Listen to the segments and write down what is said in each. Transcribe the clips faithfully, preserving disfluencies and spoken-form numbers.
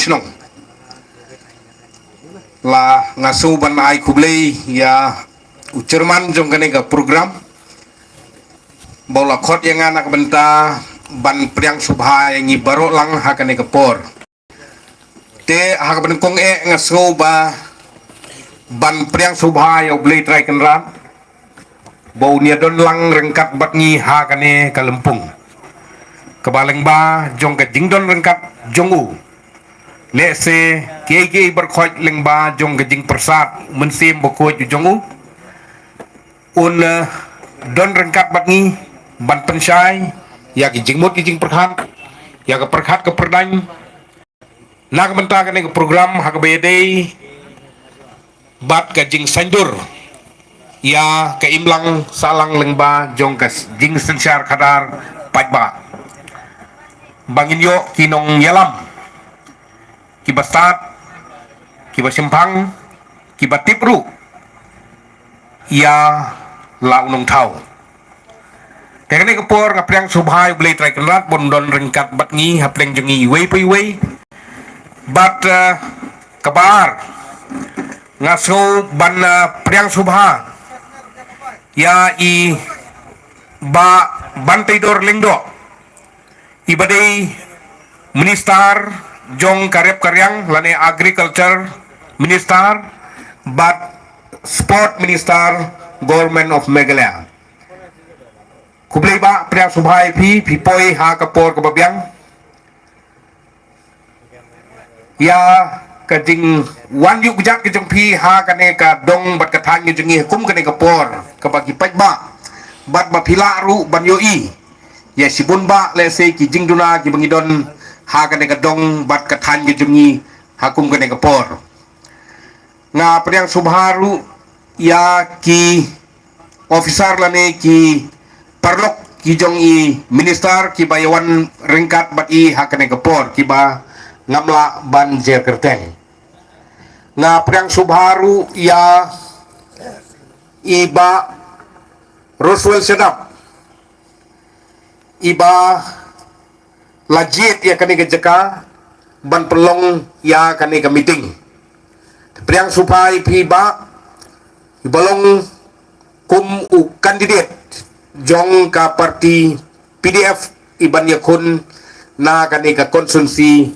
Nong. La nga sngew ban ai khublei ïa u chairman jong kane ka program ba u la khot ïa nga na ka bynta ban pdiang sngewbha ïa ngi baroh lang ha kane ka por. Te ha kaba nyngkong eh nga sngew ba ban pdiang sngewbha ïa U Blei Trai Kynrad ba un ïa don lang ryngkat bad ngi ha kane ka lympung kaba lyngba jong ka jingdon ryngkat jong u. Lehse kiei kiei baroh lyngba jong ka jingpyrsad Mynsiem Bakhuid jong u, un eh, don ryngkat bad ngi ban pynshai ïa ki jingmut ki jingpyrkhat, ïa ka pyrkhat ka pyrdaiñ na ka bynta kane ka program ha kaba ïadei bad ka jingsaiñdur ïa ka imlang sahlang lyngba jong ka s-, jingsynshar khadar paidbah. Ba ngin ïoh ki nongïalam kiba stad, kiba shemphang, kiba tip ruh ïa la u nongthaw. Te kane ka por nga pdiang sngewbha ïa U Blei Trai Kynrad ba un don ryngkat bad ngi hapdeng jong ngi iwei pa iwei. Bad eh, kaba ar nga sngew ban eh, pdiang sngewbha ïa i Bah Banteidor Lyngdoh, iba dei Minister jong ka rep ka riang lane Agriculture Minister bad Sport Minister, Government of Meghalaya. Khublei Bah, pdiang sngewbha ïa phi, phi poi ha ka por kaba biang ïa ka jingwan ïuh kjat ka jong phi ha kane ka dong bad ka thaiñ ka jong ngi ha kum kane ka por kaba ki paidbah bad ba phi lah ruh ban ïohi ïa shibun bah lehse ki jingduna kiba ngi don ha kane ka dong bad ka thaiñ ka jong ngi ha kum kane ka por. Nga pdiang sngewbha ruh ïa ki officer lane ki paralok ki jong i Minister kiba ïa wan ryngkat bad i ha kane ka por kiba ngam lah ban jer kyrteng. Nga pdiang sngewbha ruh ïa i Bah Roswell Shadap, iba la jied ïa kane ka jaka ban pynlong ïa kane ka meeting. Te pdiang sngewbha ïa phi Bah, iba long kum u candidate jong ka party P D F iban ïakhun na kane ka constituency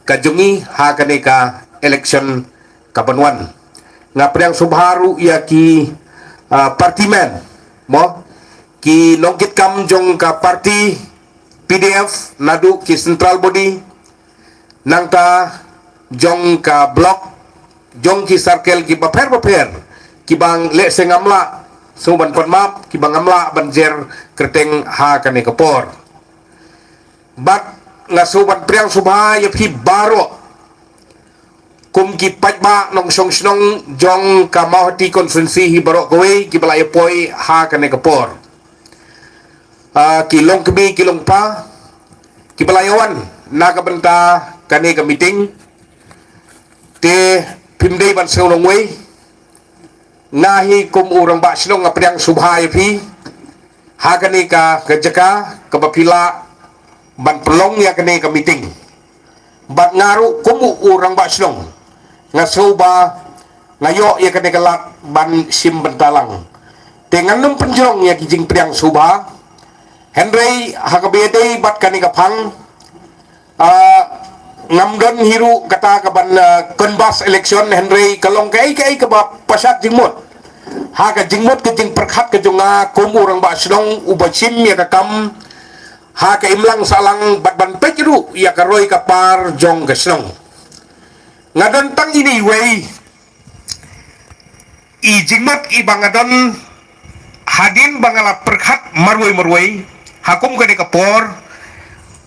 ka jong ngi ha kane ka election kaban wan. Nga pdiang sngewbha ruh ïa ki ah, party men, mo, ki nongkitkam jong ka party P D F naduh ki central body, nangta jong ka block, jong ki circle kiba pher bapher, kiba lehse ngam lah, sngew ban pan map, kiba ngam lah ban jer kyrteng ha kane ka por. Bad nga sngew ban pdiang sngewbha ïa phi baroh kum ki paidbah nongshong shnong jong ka Mawhati constituency hi baroh kawei kiba la ïa poi ha kane ka por. Ah, ki long kmie ki long kpa kiba la ïa wan na ka bynta kane ka meeting. Te phim dei ban sngew nongwei, nga hi kum u rangbah shnong nga pdiang sngewbha ïa phi ha kane ka, ka jaka kaba phi lah ban pynlong ïa kane ka meeting. Bad nga ruh kum u rangbah shnong nga sngew ba nga ïoh ïa kane ka lad ban shim bynta lang. Te ngan nym pynjrong ïa ki jingpdiang sngewbha. Hynrei ha kaba ïadei bad kane ka phang, ah, ngam don hi ruh kata kaban ah, canvass election, hynrei ka long kaei kaei kaba pashad jingmut ha ka jingmut ka jingpyrkhat ka jong nga kum u rangbah shnong uba shim ïa ka kam ha ka imlang sahlang bad ban peit ruh ïa ka roi ka par jong ka shnong. Nga don tang ine iwei i jingmut iba nga don hadien ba nga la pyrkhat marwei marwei ha kum kane ka por.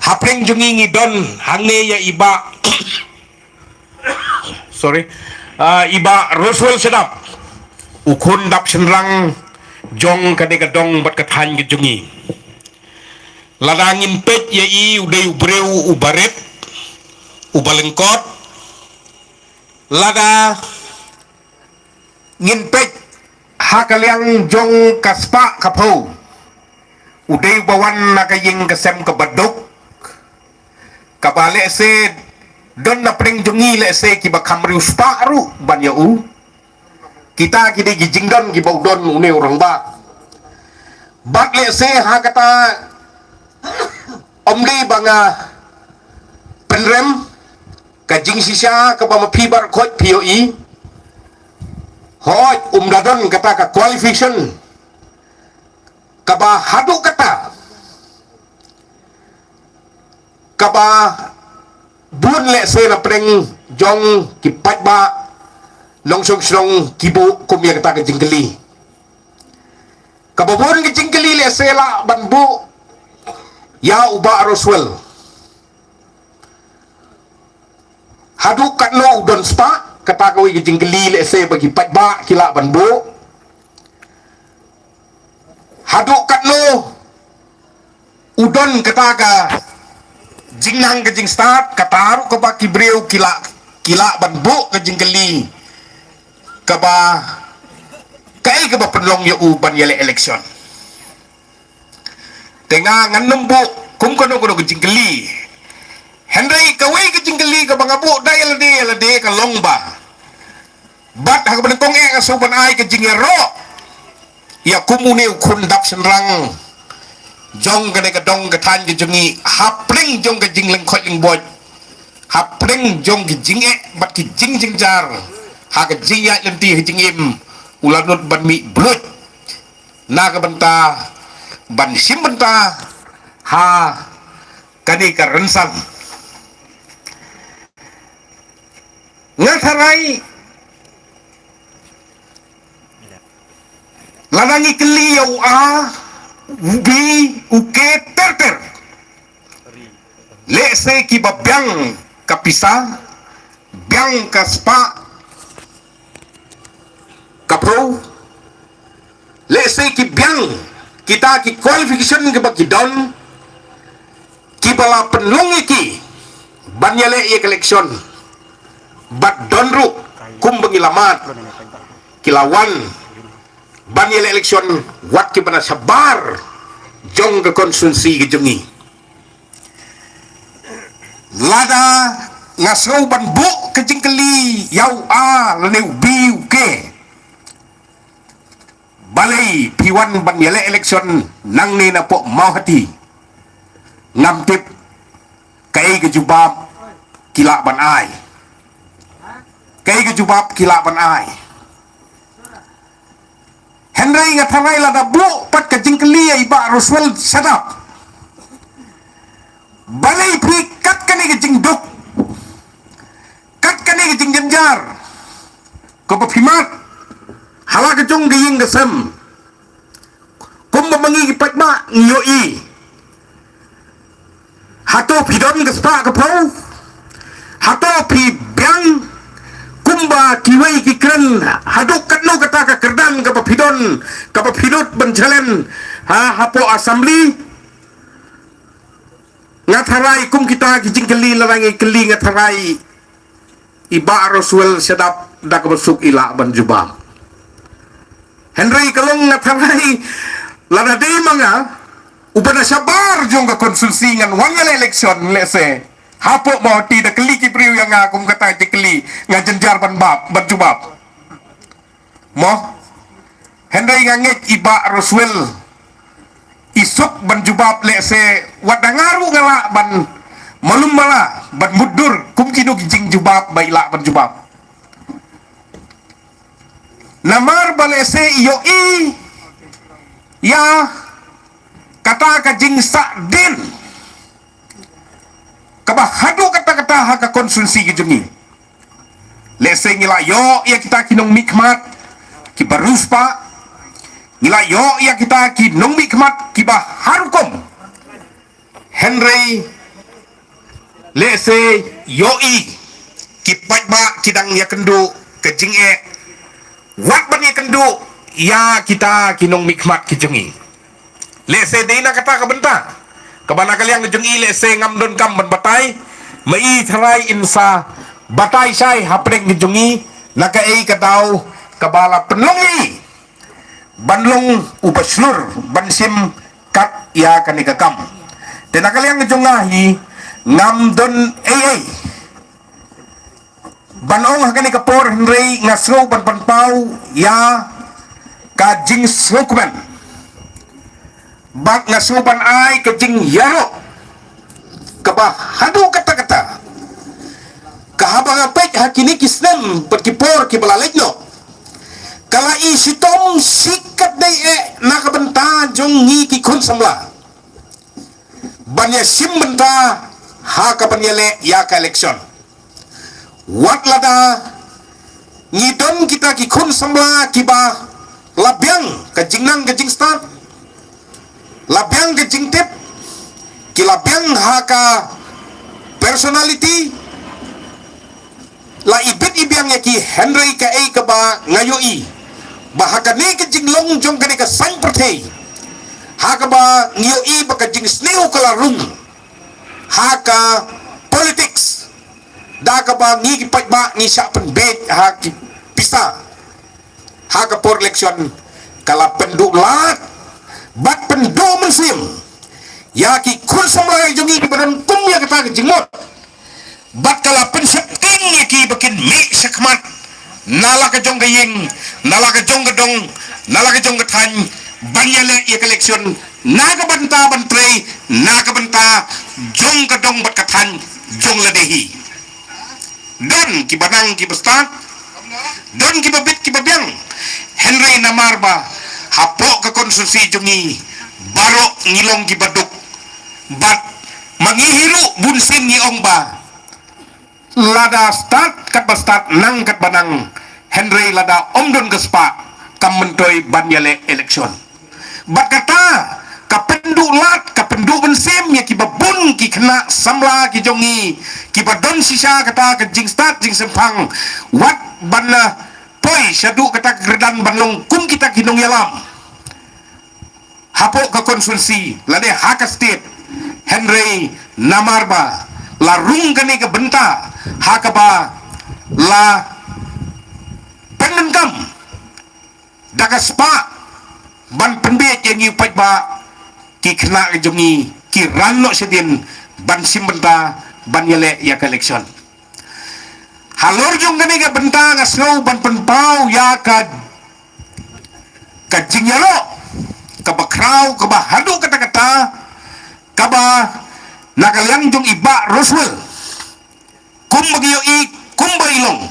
Hapdeng jong ngi ngi don hangne ïa i Bah, sorry, ah, i Bah Roswell Shadap, u khun dap shynrang jong kane ka dong bad ka thaiñ ka jong ngi. Lada ngin peit ïa i u dei u briew uba rit, uba lyngkot. Lada ngin peit ha ka liang jong ka spah ka phew, u dei uba wan na ka ïing ka sem kaba duk, kaba lehse don na pdeng jong ngi lehse kiba kham riewspah ruh ban ïa u. Kita ki dei ki jingdon kiba u don une u rangbah. Bad lehse ha kata, ym dei ba nga pynrem, ka jingshisha kaba ma phi baroh khoit phi ïohi. Hooid, um da don kata ka qualification kaba haduh kata kaba bun lehse na pdeng jong ki paidbah nongshong shnong ki buh kum ïa kata ka jingkylli. Kaba bun ka jingkylli lehse lah ban buh ïa u Bah Roswell. Haduh katno u don spah, kata kawei ka jingkylli lehse ba ki paidbah ki lah ban buh. Haduh katno u don kata ka jingnang ka jingstad, kata ruh kaba ki briew ki lah, ki lah ban buh ka jingkylli kaba, kaei kaba pynlong ïa u ban ïaleh election. Te nga ngan nym buh kum kano kano ka jingkylli. Hynrei kawei ka jingkylli kaba nga buh da ïa lade ïa lade ka long ba, bad ha kaba nyngkong eh nga shu ban ai ka jingïaroh ïa kum une u khun dap shynrang jong kane ka dong ka thaiñ ka jong ngi, hapdeng jong ka jinglyngkhoit lyngboit, hapdeng jong ki jingeh bad ki jingjynjar ha ka jingïaid lynti ha jingim, u la nud ban mih bluit na ka bynta ban shim bynta ha kane ka rynsan. Nga tharai lada ngi kylli ïa u A, u B, u K ter ter, lehse kiba biang ka pisa, biang ka spah, ka phew, lehse ki biang kita ki qualification kiba ki don, kiba la pynlong ïa ki ban ïaleh ïa ka election. Bad don ruh kumba ngi la mad, ki la wan ban ïaleh election wat kiba na shabar jong ka constituency ka jong ngi. Lada nga sngew ban buh ka jingkylli ïa u A lane u B u K, balei phi wan ban ïaleh election nangne na poh Mawhati? Ngam tip kaei ka jubab ki lah ban ai. Kaei ka jubab ki lah ban ai. Hynrei nga tharai lada buh pat ka jingkylli ïa i Bah Roswell Shadap, balei phi kat kane ka jingduk, kat kane ka jingjynjar kaba phi mad ha la ka jong ka ïing ka sem, kumba ma ngi ki paidbah ngi ïohi. Hato phi don ka spah ka phew? Hato phi biang kumba kiwei ki kren? Haduh katno kata ka kyrdan kaba phi don, kaba phi nud ban challenge ha, hapoh assembly? Nga tharai kum kita ki jingkylli, lada ngi kylli nga tharai i Bah Roswell Shadap da kaba suk i lah ban jubab. Hynrei ka long nga tharai lada dei ma nga uba na shabar jong ka constituency ngan wan ïaleh election, lehse hapoh Mawhati da kylli ki briew ïa nga kum kata ki kylli, nga jynjar ban bab, ban jubab. Mo? Hynrei nga ngeit i Bah Roswell i suk ban jubab, lehse wat da nga ruh nga lah ban malu mala, ban mutdur kum kino ki jingjubab ba i lah ban jubab. Namar ba lehse i ïohi ïa kata ka jingsahdien kaba haduh katta katta ha ka constituency ka jong ngi. Lehse ngi la ïoh ïa kita ki nongmihkhmat kiba riewspah, ngi la ïoh ïa kita ki nongmihkhmat kiba har rukom. Hynrei lehse ïohi ki paidbah ki dang ïakynduh ka jingeh, wat ban ïakynduh ïa kita ki nongmihkhmat ki jong ngi. Lehse dei na kata ka bynta kaba na ka liang ka jong i lehse ngam donkam ban batai, ma i tharai in sa batai shai hapdeng ka jong i na kaei ka daw kaba la pynlong ïa i ban long uba shlur ban shim kat ïa kane ka kam. Te na ka liang ka jong nga hi ngam don ei ei Ban ong ha kane ka por hynrei nga sngew ban pynpaw ïa ka jingsngewkmen. Bad nga sngew ban ai ka jingïaroh kaba haduh katta katta. Ka haba nga peit ha kine ki snem bad ki por kiba la leit noh, ka la i shitom shi katdei eh na ka bynta jong ngi ki khun samla ban ïa shim bynta ha ka ban ïaleh ïa ka election. Wat lada ngi don kita ki khun samla kiba la biang ka jingnang ka jingstad, la biang ka jingtip, ki la biang ha ka personality, la ibit ibiang ïa ki, hynrei kaei kaba nga ïohi ba ha kane ka jinglong jong kane ka saiñ pyrthei, ha kaba ngi ïohi ba ka jingsniew ka la rung ha ka politics, da kaba ngi ki paidbah ngi shah pynbeit ha ki pisa ha ka por election, ka la pynduh lad bad pynduh mynsiem ïa ki khun samla jong ngi kiba don kum ïa kata ka jingmut. Bad ka la pynsheptieng ïa ki ba kin mih shakhmat na la ka jong ka ïing, na la ka jong ka dong, na la ka jong ka thaiñ, ban ïaleh ïa ka election na ka bynta ban trei na ka bynta jong ka dong bad ka thaiñ jong lade hi. Don kiba nang kiba stad, don kiba bit kiba biang. Hynrei namar ba hapoh ka konstituensi jong ngi baroh ngi long kiba duk. Bad ma ngi hi ruh bun sien ngi ong ba lada stad katba stad, nang katba nang, hynrei lada ym don ka spah, kam myntoi ban ïaleh election. Bad kata ka pynduh lad, ka pynduh mynsiem ïa kiba bun ki khynnah samla ki jong ngi kiba don shisha kata ka jingstad jingsngewthuh, wat ban, eh, poi shaduh kata ka kyrdan ban long kum kita ki nongïalam hapoh ka konstituensi lane ha ka state. Hynrei namar ba la rung kane ka bynta ha kaba la pyndonkam da ka spah ban pynbeit ïa ngi u paidbah, ki khynnah jong ngi ki ran noh shadien ban shim bynta ban ïaleh ïa ka election. Halor jong kane ka bynta nga sngew ban pynpaw ïa ka ka jingïaroh kaba khraw kaba haduh katta katta, kaba na ka liang jong i Bah Roswell, kumba ngi ïohi kumba i long,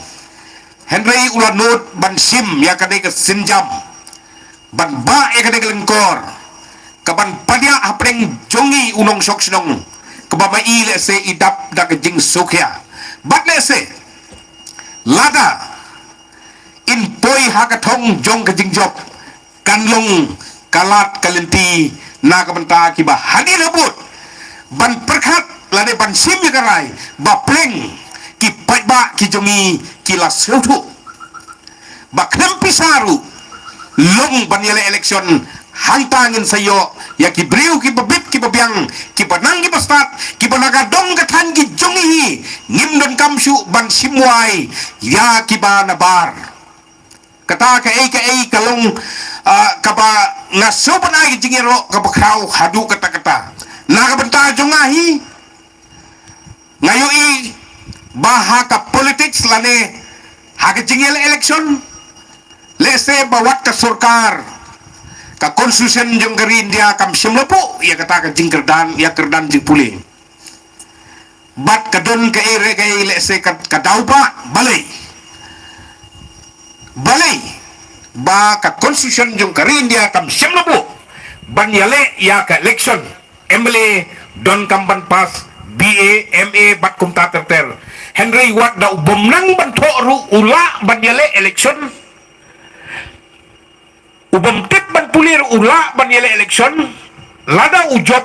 hynrei u la nud ban shim ïa kane ka sienjam ban bah ïa kane ka lyngkor, ka ban padiah hapdeng jong ngi u nongshong shnong, kaba ma i lehse i dap da ka jingsngewkhia. Bad lehse lada in poi ha ka thong jong ka jingjop, kan long ka lad ka lynti na ka bynta kiba hadien habud ban pyrkhat lane ban shim ïa ka rai ba pleng ki paidbah ki jong ngi ki la sngewthuh ba khlem pisa ruh long ban ïaleh election. Hangta ngin sa ïoh ïa ki briew kiba bit kiba biang, kiba nang kiba stad, kiba na ka dong ka thaiñ ki jong ngi hi, ngim donkam shuh ban shim wai ïa kiba nabar. Kata kaei kaei ka long, ah, kaba nga sngew ban ai ka jingïaroh kaba khraw haduh katta katta. Na ka bynta jong nga hi, nga ïohi ba ha ka politics lane ha ka jingïaleh election, lehse ba wat ka sorkar, ka constitution jong ka ri India kam shym la buh ïa kata ka jingkyrdan, ïa kyrdan jingpule. Bad ka don kaei re kaei lehse ka, ka daw ba balei, balei ba ka constitution jong ka ri India kam shym la buh ban ïaleh ïa ka election. M L A donkam ban pass B A, M A bad kumta ter ter. Hynrei wat da u bym nang ban thoh ruh u lah ban ïaleh election. U bym tip ban pule ruh u lah ban ïaleh election. Lada u jop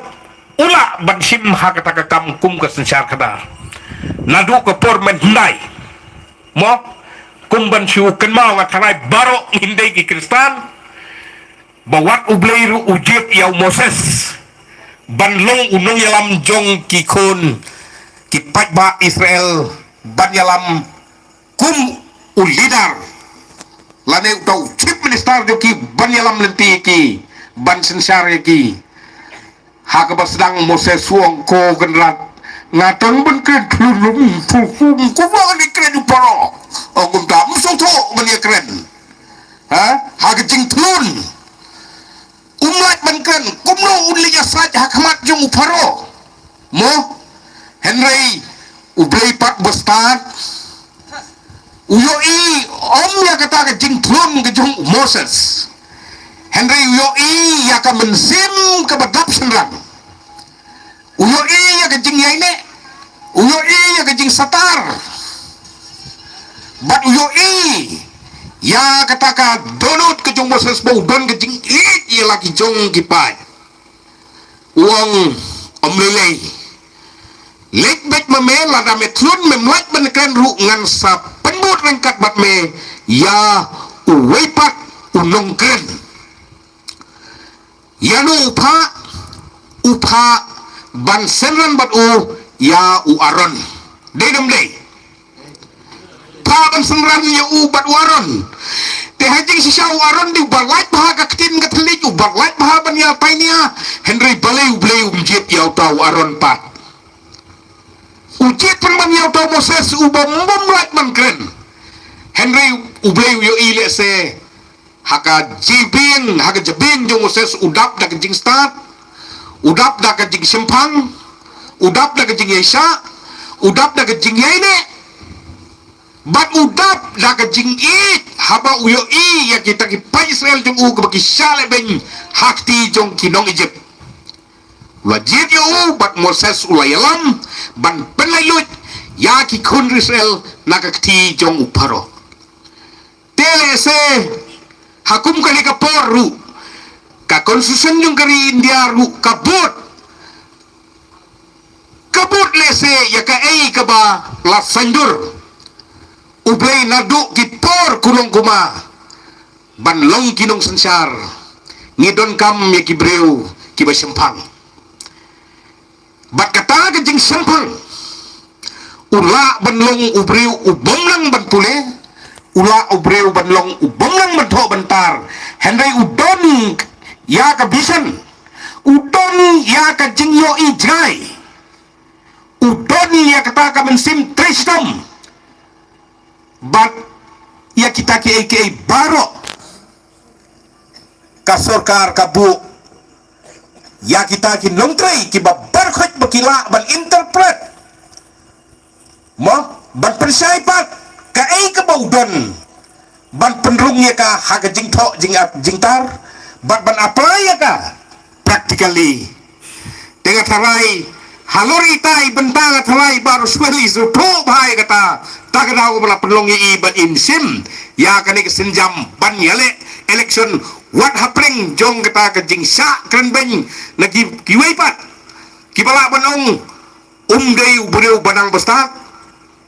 u lah ban shim ha kata ka kam kum ka synshar khadar. Naduh ka por mynhyndai, mo, kum ban shu kynmaw, nga tharai baroh ngin dei ki Khristan, ba wat U Blei ruh u jied ïa u Moses ban long u nongïalam jong ki khun ki paidbah Israel, ban ïalam kum u leader lane uta u chief minister jong ki, ban ïalam lynti ïa ki, ban synshar ïa ki. Ha kaba sdang Moses u ong, Ko Kynrad, nga tang ban kren khlem lum, kum ba ngi kren u Paro. ïa kren. Ha? Ha ka jingthlun. Um lah ban kren, kumno un leit ïasaid ha khmat jong u Pharaoh. Mo? Hynrei U Blei pat ba stad. U ïohi ym ïa kata ka jingthlun ka jong u Moses. Hynrei u ïohi ïa ka mynsiem kaba dap synran. U ïohi ïa ka jingïaineh. U ïohi ïa ka jingsatar. Bad u ïohi ïa kata ka dohnud ka jong u Moses ba u don ka jingïeit ïa la ki jong ki paid. U ong, ym lei lei. Leit beit ma me, lada me thlun mem lah ban kren ruh ngan sa pynbud ryngkat bad me ïa uwei pat u nongkren. Ïa no u phah? U phah ban synran bad u ïa u Aaron. Dei ne ym dei? Phah ban synran ïa u bad u Aaron. Te ha jingshisha u Aaron dei uba lait bha ha ka ktien ka thylliej, uba lait bha ban ïa painia. Hynrei balei U Blei um jied ïa uta u Aaron pat? U jied pynban ïa uta u Moses uba ym lait ban kren. Hynrei U Blei u ïohi lehse ha ka jabieng, ha ka jabieng jong u Moses u dap da ka jingstad, u dap da ka jingshemphang, u dap da ka jingïaishah, u dap da ka jingïaineh, bad u dap da ka jingïeit haba u ïohi ïa kita ki paid Israel jong u kiba ki shah lehbeiñ ha kti jong ki nong Ijipt. U la jied ïa u bad Moses u la ïalam ban pynlait luid ïa ki khun Israel na ka kti jong u Pharaoh. Te lehse ha kum kane ka por ruh ka constitution jong ka ri India ruh ka bud, ka bud lehse ïa kaei kaba la saiñdur U Blei naduh ki por kulong kuma ban long ki nongsynshar. Ngi donkam ïa ki briew kiba shemphang. Bad kata ka jingshemphang u lah ban long u briew u bym nang ban pule, u lah u briew ban long u bym nang ban thoh ban tar. Hynrei u don ïa ka vision, u don ïa ka jingïohi jngai, u don ïa kata ka mynsiem trei shitom. Bad ïa kita kiei kiei baroh ka sorkar ka buh ïa kita ki nongtrei kiba baroh khoit ba ki lah ban interpret, mo, ban pynshai pat kaei kaba u don, ban pynrung ïa ka ha ka jingthoh jingap jingtar, bad ban apply ïa ka practically. Te nga tharai halor ita i bynta nga tharai ba Roswell i sngewthuh bha ïa kata. Ta ka daw ba la pynlong ïa i ban im shim ïa kane ka sienjam ban ïaleh election wat hapdeng jong kata ka jingshah kren beiñ na ki kiwei pat kiba lah ban ong um dei u briew ba nang ba stad,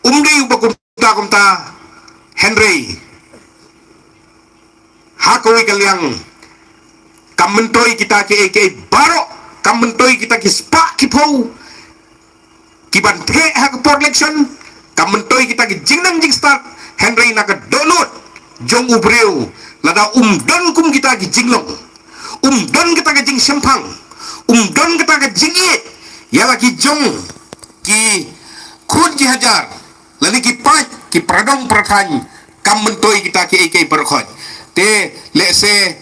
um dei u ba kum kumta kumta. Hynrei ha kawei ka liang kam myntoi kita kiei kiei baroh, kam myntoi kita ki spah ki phew ki ban theh ha ka por election, kam myntoi kita ki jingnang jingstad. Hynrei na ka dohnud jong u briew lada um don kum kita ki jinglong, um don kita ki jingshemphang, um don kita ki jingïeit ïa la ki jong ki khun ki hajar lane ki paid ki pradong prathaiñ, kam myntoi kita kiei kiei baroh khoit. Te lehse,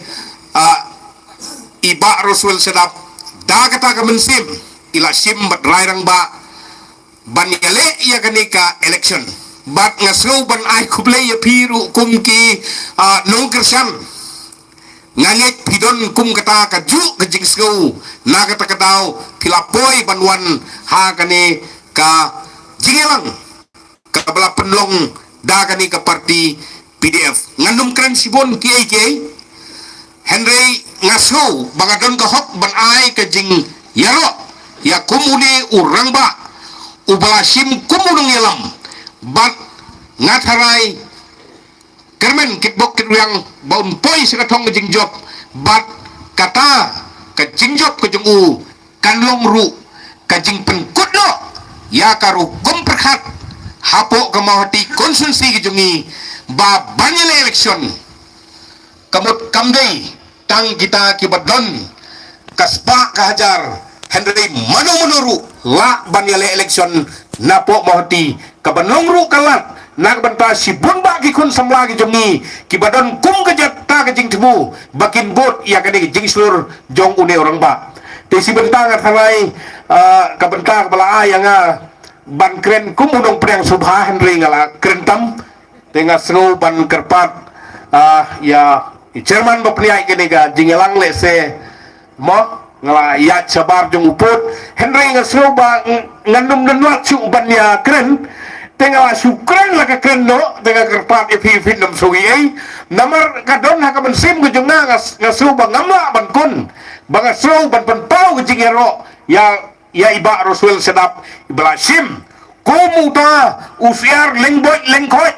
ah, i Bah Roswell Shadap da kata ka mynsiem i la shim bad rai rangbah ban ïaleh ïa kane ka election. Bad nga sngew ban ai khublei ïa phi ruh kum ki, ah, nongkyrshan. Nga ngeit phi don kum kata kajuh ka jingsngew na kata ka daw phi la poi ban wan ha kane ka jingïalang kaba la pynlong da kane ka parti P D F. Ngan ym kren shibun kiei kiei. Hynrei nga sngew ba nga don ka hok ban ai ka jingïaroh ïa kum une u rangbah uba la shim kum u nongïalam. Bad nga tharai kyrmen kitbok kitrwiang ba un poi sha ka thong ka jingjop, bad kata ka jingjop ka jong u kan long ruh ka jingpynkut noh ïa ka rukom pyrkhat hapoh ka Mawhati constituency ka jong ngi ba ban ïaleh election ka mut kam dei tang kita kiba don ka spah ka hajar, hynrei mano mano ruh lah ban ïaleh election napoh Mawhati, ka ban long ruh ka lad Na ka bynta shibun bah ki khun samla ki jong ngi kiba don kum ka jait ka jingthmu ba kin bud ïa kane ka jingshlur jong une u rangbah. Te shi bynta nga tharai, ah, ka bynta kaba la ai ïa nga ban kren kum u nongpdiang sngewbha, hynrei nga la kren tam. Te nga sngew ban kyrpad, ah, ïa i chairman ba pynïaid kane ka jingïalang lehse mo, nga la ïaid shabar jong u pud. Hynrei nga sngew ba ng-, ngan ym nang nud shuh ban ïa kren. Te nga la shu kren la ka kren noh, te nga kyrpad ïa phi, phin ym sngew ei. Namar ka don ha ka mynsiem ka jong nga, nga s-, nga sngew ba ngam lah ban khun. Ba nga sngew ban pynpaw ka jingïaroh ïa, ïa i Bah Roswell Shadap, iba la shim kum uta u syiar lyngboit lyngkhoit,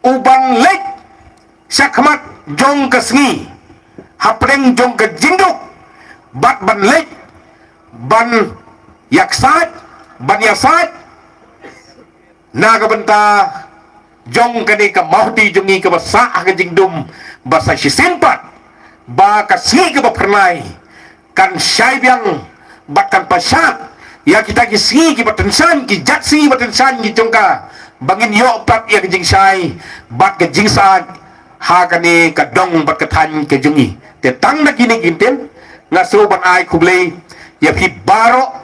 u ban leit shakhmat jong ka sngi hapdeng jong ka jingduk, bad ban leit ban ïaksaid, ban ïasaid na ka bynta jong kane ka Mawhati jong ngi kaba sah ha ka jingdum ba sa shisien pat, ba ka sngi kaba phyrnai kan shai biang bad kan pynshad ïa kita ki sngi kiba tyngshaiñ, ki jait sngi ba tyngshaiñ ki jong ka, ba ngin ïoh pat ïa ka jingshai bad ka jingsyaid ha kane ka dong bad ka thaiñ ka jong ngi. Te tang da kine ki ktien nga sngew ban ai khublei ïa phi baroh,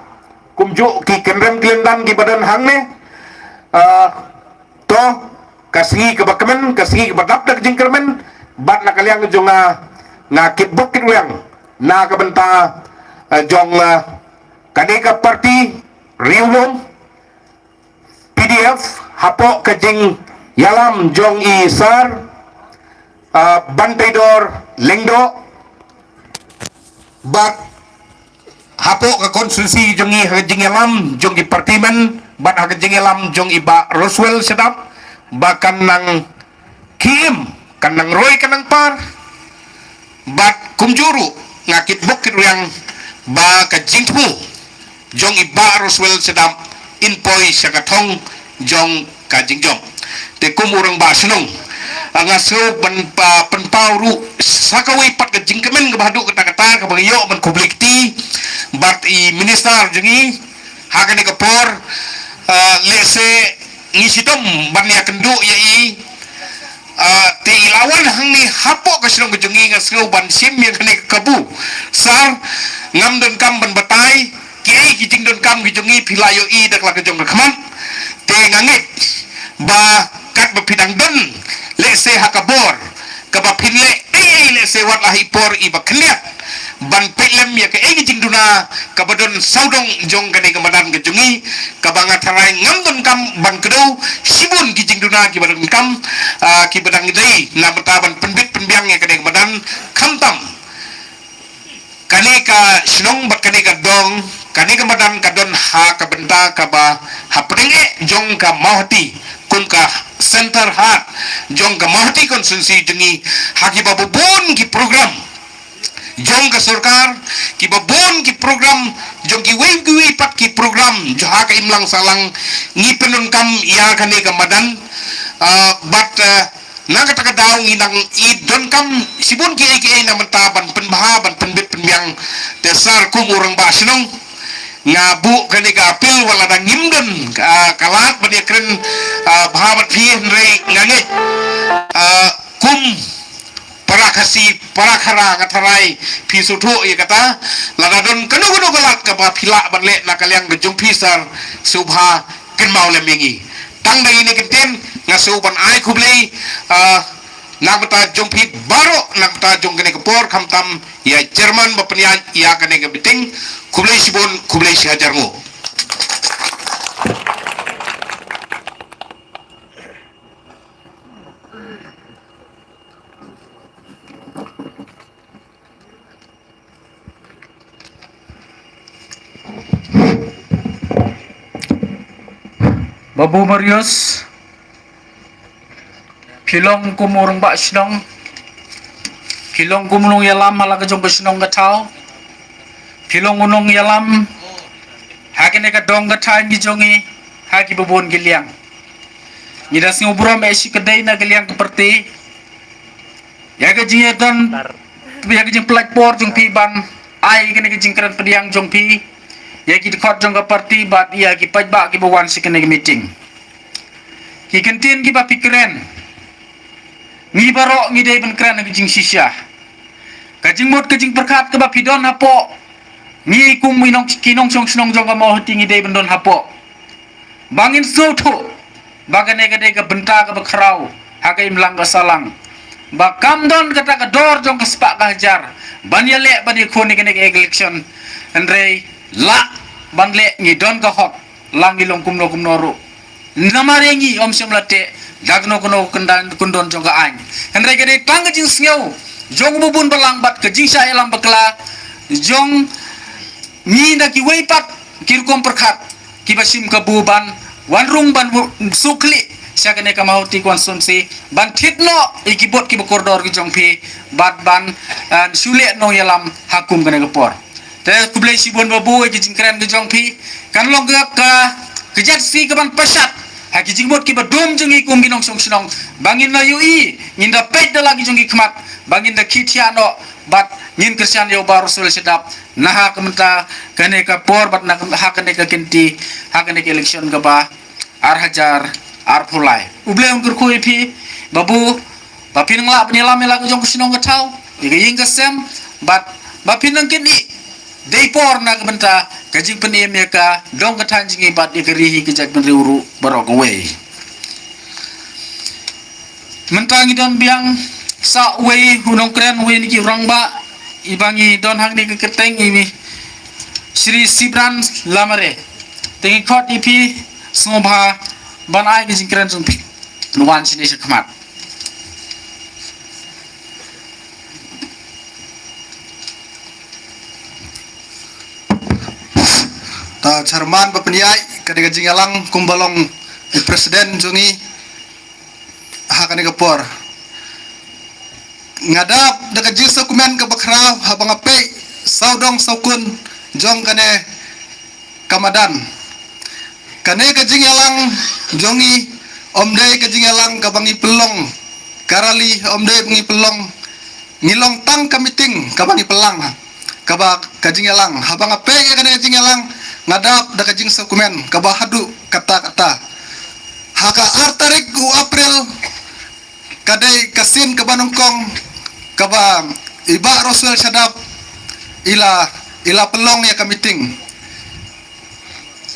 kumjuh ki kynrem ki lyndan kiba don hangne. Ah, to, ka sngi kaba kmen, ka sngi kaba dap da ka jingkyrmen, bad na ka liang jong nga, nga kitbok kitrwiang na ka bynta, eh, jong, eh, kane ka party Ri-lum P D F, hapoh ka jingïalam jong i Sir, eh, Banteidor Lyngdoh, bad hapoh ka konstituensi jong ngi ha ka jingïalam jong ki party man, bad ha ka jingïalam jong i Bah Roswell Shadap, ba kan nang khie im, kan nang roi, kan nang par, bad kumjuh ruh nga kitbok kitrwiang ba ka jingthmu jong i Bah Roswell Shadap in poi sha ka thong jong ka jingjop. Te kum u rangbah shnong, ah, nga sngew ban pa-, pynpaw ruh sa kawei pat ka jingkmen kaba haduh katta katta kaba nga ïoh ban khublei kti bad i minister jong ngi ha kane ka por, ah, lehse ngi shitom ban ïakynduh ïa i, ah, te i la wan hangne hapoh ka shnong ka jong ngi, nga sngew ban shim ïa kane ka kabu. Sir, ngam donkam ban batai, kiei ki jingdonkam ki jong ngi phi la ïohi da ka la ka jong ka khmat. Te nga ngeit ba katba phi dang don lehse ha ka bor kaba phin leh ei ei, lehse wat la ha i por iba khyndiat, ban peit lem ïa kaei ka jingduna kaba don sawdong jong kane ka madan ka jong ngi, kaba nga tharai ngam donkam ban kdew, shibun ki jingduna kiba donkam, ah, kiba dang dei na bynta ban pynbit pynbiang ïa kane ka madan, khamtam kane ka shnong bad kane ka dong, kane ka madan ka don ha ka bynta kaba hapdeng eh jong ka Mawhati, kum ka center heart jong ka Mawhati constituency jong ngi, ha kiba bun ki program jong ka sorkar, kiba bun ki program jong kiwei kiwei pat ki program jong ha ka imlang sahlang, ngi pyndonkam ïa kane ka madan, ah, bad, ah, na kata ka daw ngi nang i donkam shibun kiei kiei na bynta ban pynbha, ban pynbit pynbiang. Te sir, kum u rangbah shnong, nga buh kane ka appeal, wat la dang ngim don, ah, ka lad ban ïakren, ah, bha bad phi, hynrei nga ngeit, ah, kum para Khasi, para Khara, nga tharai phi sngewthuh ïa kata. Lada don kano kano ka lad kaba phi lah ban leh na ka liang ka jong phi sir, sngewbha kynmaw lem ïa ngi. Tang da kine ki ktien nga sngew ban ai khublei, ah, na ka bynta jong phi baroh, na ka bynta jong kane ka por, khamtam ïa i chairman ba pynïaid ïa kane ka meeting. Khublei shibun, khublei shihajar nguh. Babu Marius, phi long kum u rangbah shnong, phi long kum u nongïalam ha la ka jong ka shnong ka thaw, phi long u nongïalam ha kane ka dong ka thaiñ ki jong ngi, ha kiba bun ki liang. Ngi da sngew burom eh shi kdei na ka liang ka party ïa ka jingïadon, ïa ka jingpynlait por jong phi ban ai kane ka jingkren pdiang jong phi ïa ki dkhot jong ka party bad ïa ki paidbah kiba wan sha kane ka meeting. Ki kyntien kiba phi kren, ngi baroh ngi dei ban kren ha ka jingshisha. Ka jingmut ka jingpyrkhat kaba phi don hapoh, ngi kum i nong, ki nongshong shnong jong ka Mawhati ngi dei ban don hapoh. Ba ngin sngewthuh ba kane ka dei ka bynta kaba khraw ha ka imlang ka sahlang, ba kam don kata ka dor jong ka spah ka hajar ban ïaleh ban ïakhun ïa kane ka election. Hynrei lah ban leh, ngi don ka hok, la ngi long kumno kumno ruh. Namar ïa ngi ym shym la teh da kano kano ka kyndon jong ka aiñ. Hynrei ka dei tang ka jingsngew jong u ba bun balang bad ka jingshah ïalam bakla jong ngi da kiwei pat ki rukom pyrkhat kiba shim kabu ban wan rung ban suk khlieh sha kane ka Mawhati constituency, ban thied noh ïa ki vote kiba kordor ki jong phi bad ban, ah, shu leh nongïalam ha kum kane ka por. Te khublei shibun Babu ïa ki jingkren ki jong phi. Kan long ka, ka, ka jingïasyrdoh kaban pyrshah ha ki jingmut kiba dum jong ngi kum ki nongshong shnong, ba ngin da ïohi, ngin da peit da la ki jong ki khmat, ba ngin da khie thiah noh bad ngin kyrshan ïa u Bah Roswell Shadap na ha ka mynta kane ka por bad na ha kane ka kynti, ha kane ka election kaba ar hajar arphew lai. U Blei un kyrkhu ïa phi Babu, ba phin nang lah ban ïalam ïa la ka jong ka shnong ka thaw, ïa ka ïing ka sem, bad ba phin nang kynnoh dei por na ka bynta ka jingpynim ïa ka dong ka thaiñ jong ngi bad ïa ka ri hi ka jaitbynriew ruh baroh kawei. Mynta ngi don biang sa uwei u nongkren, uwei na ki rangbah, iba ngi don hangne ka kyrteng i Shri Sibran Lamare. Te ngi khot ïa phi sngewbha ban ai ka jingkren jong phi. Wan shane sha khmat. Ta chairman ba pynïaid ka dei ka jingïalang kumba long i president jong ngi ha kane ka por. Nga dap da ka jingsngewkmen kaba khraw haba nga peit sawdong sawkun jong kane ka madan. Kane ka jingïalang jong ngi ym dei ka jingïalang kaba ngi pynlong ka rally, ym dei ba ngi pynlong, ngi long tang ka meeting kaba ngi pynlong, kaba ka jingïalang. Haba nga peit ïa kane ka jingïalang nga dap da ka jingsngewkmen kaba haduh katta katta. Ha ka ar tarik u April ka dei ka sien kaba nyngkong kaba i Bah Roswell Shadap i la, i la pynlong ïa ka meeting.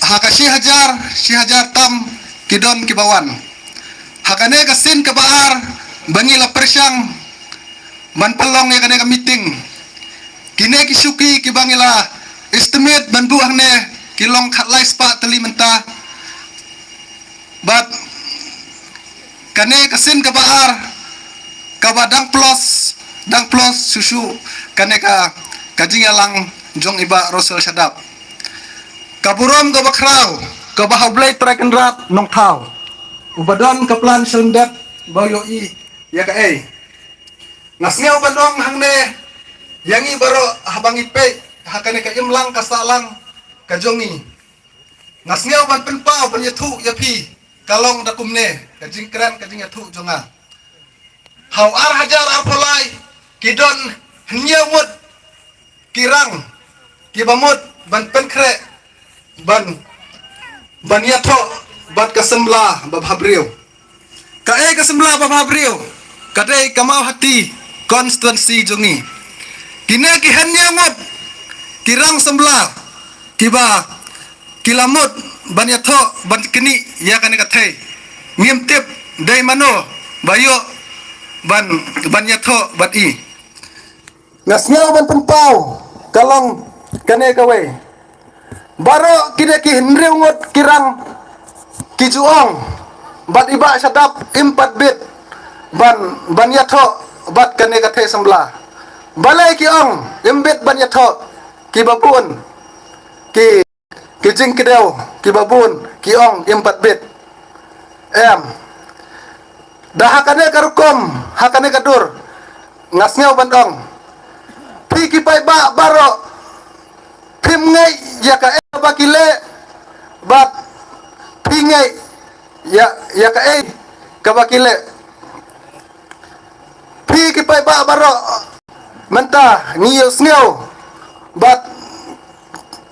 Ha ka shi hajar, shi hajar tam ki don kiba wan. Ha kane ka sien kaba ar ba ngi la pyrshang ban pynlong ïa kane ka meeting, kine ki shuki kiba ngi la estimate ban buh hangne ki long khatlai spah tylli mynta. Bad kane ka sien kaba ar kaba dang plus, dang plus shuh shuh kane ka, ka jingïalang jong i Bah Roswell Shadap. Ka burom kaba khraw kaba ha U Blei Trai Kynrad Nongthaw, uba don ka plan sha lyndet ba u ïohi ïa kaei. Nga sngew ban ong hangne ïa ngi baroh haba ngi peit ha kane ka imlang ka sahlang ka jong ngi. Nga sngew ban pynpaw ban ïathuh ïa phi, ka long da kumne ka jingkren ka jingïathuh jong nga. Ha u ar hajar arphew lai ki don hynñiew ngut ki rang kiba mut ban pynkhreh ban, ban ïathoh bad ka samla babhabriew. Kaei ka samla babhabriew? Ka dei ka Mawhati constituency jong ngi. Kine ki hynñiew ngut ki rang samla kiba ki la mut ban ïathoh ban knieh ïa kane ka thei. Ngim tip dei mano ba ïoh ban, ban ïathoh bad i. Nga sngew ban pynpaw ka long kane kawei. Baroh kine ki hynriew ngut ki rang ki ju ong bad i Bah Shadap im pat bit ban, ban ïathoh bad kane ka thei samla. Balei ki ong im bit ban ïathoh? Kiba bun ki, ki jingkdew kiba bun ki ong im pat bit. Em. Da ha kane ka rukom, ha kane ka dur, nga sngew ban ong, phi ki paidbah baroh phim ngeit ïa kaei kaba ki leh, bad phi ngeit ïa, ïa kaei kaba ki leh. Phi ki paidbah baroh mynta ngi ïohsngew bad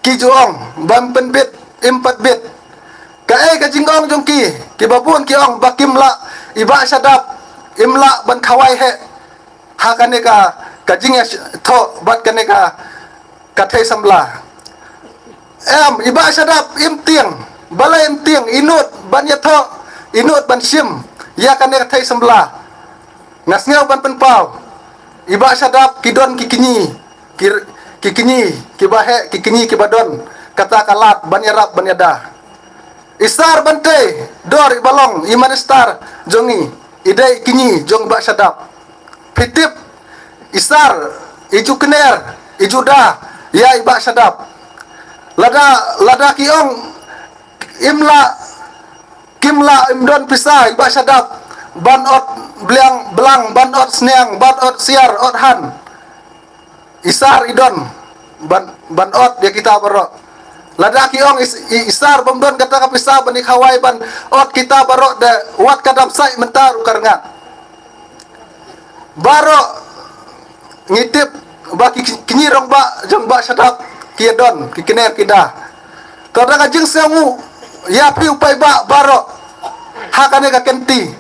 ki ju ong bam pynbit im pat bit. Kaei ka jingong jong ki? Kiba bun ki ong ba kim lah, i Bah Shadap im lah ban khawai heh ha kane ka, ka jingïathoh bad kane ka, ka thei samla. Em, i Bah Shadap im tieng, balei im tieng, i nud ban ïathoh, i nud ban shim ïa kane ka thei samla. Nga sngew ban pynpaw, i Bah Shadap ki don ki kñi, ki, ki kñi kiba heh, ki kñi kiba don kata ka lad ban ïarap ban ïada. I Sar Bantei Dor, iba long i minister jong ngi, i dei i kñi jong i Bah Shadap. Phi tip, i Sar, i ju kner, i ju da ïa i Bah Shadap. Lada, lada ki ong im lah, kim lah, im don pisa i Bah Shadap ban ot bliang blang, ban ot sniang, ban ot siar, ot han, i Sar i don ban, ban ot ïa kita baroh. Lada ki ong i, i, i Sar bym don kata ka pisa ban ïa khawai ban ot kita baroh, de wat ka dam sai mynta ruh ka rngat. Baroh ngi tip ba ki, ki kñi rangbah jong Bah Shadap ki ïa don, ki kner ki da. To da ka jingsngewnguh ïa phi u paidbah baroh ha kane ka kynti.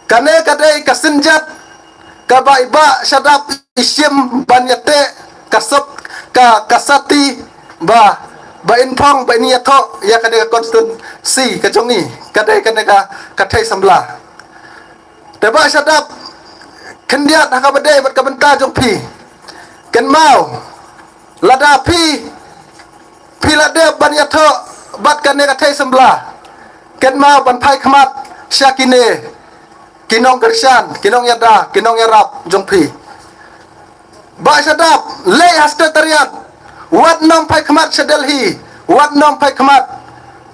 Kane ka dei ka synjat kaba i Bah Shadap i shim ban ïateh ka sop, ka, ka sati ba, ba in phong, ba in ïathoh ïa kane ka constituency ka jong ngi, ka dei kane ka, ka thei samla. Te Bah Shadap, khyndiat ha kaba dei bad ka bynta jong phi. Kynmaw, lada phi, phi la dep ban ïathoh bad kane ka thei samla, kynmaw ban phai khmat sha kine ki nongkyrshan, ki nongïada, ki nongïarap jong phi. Bah Shadap, leit ha secretariat, wat nym phai khmat sha Delhi, wat nym phai khmat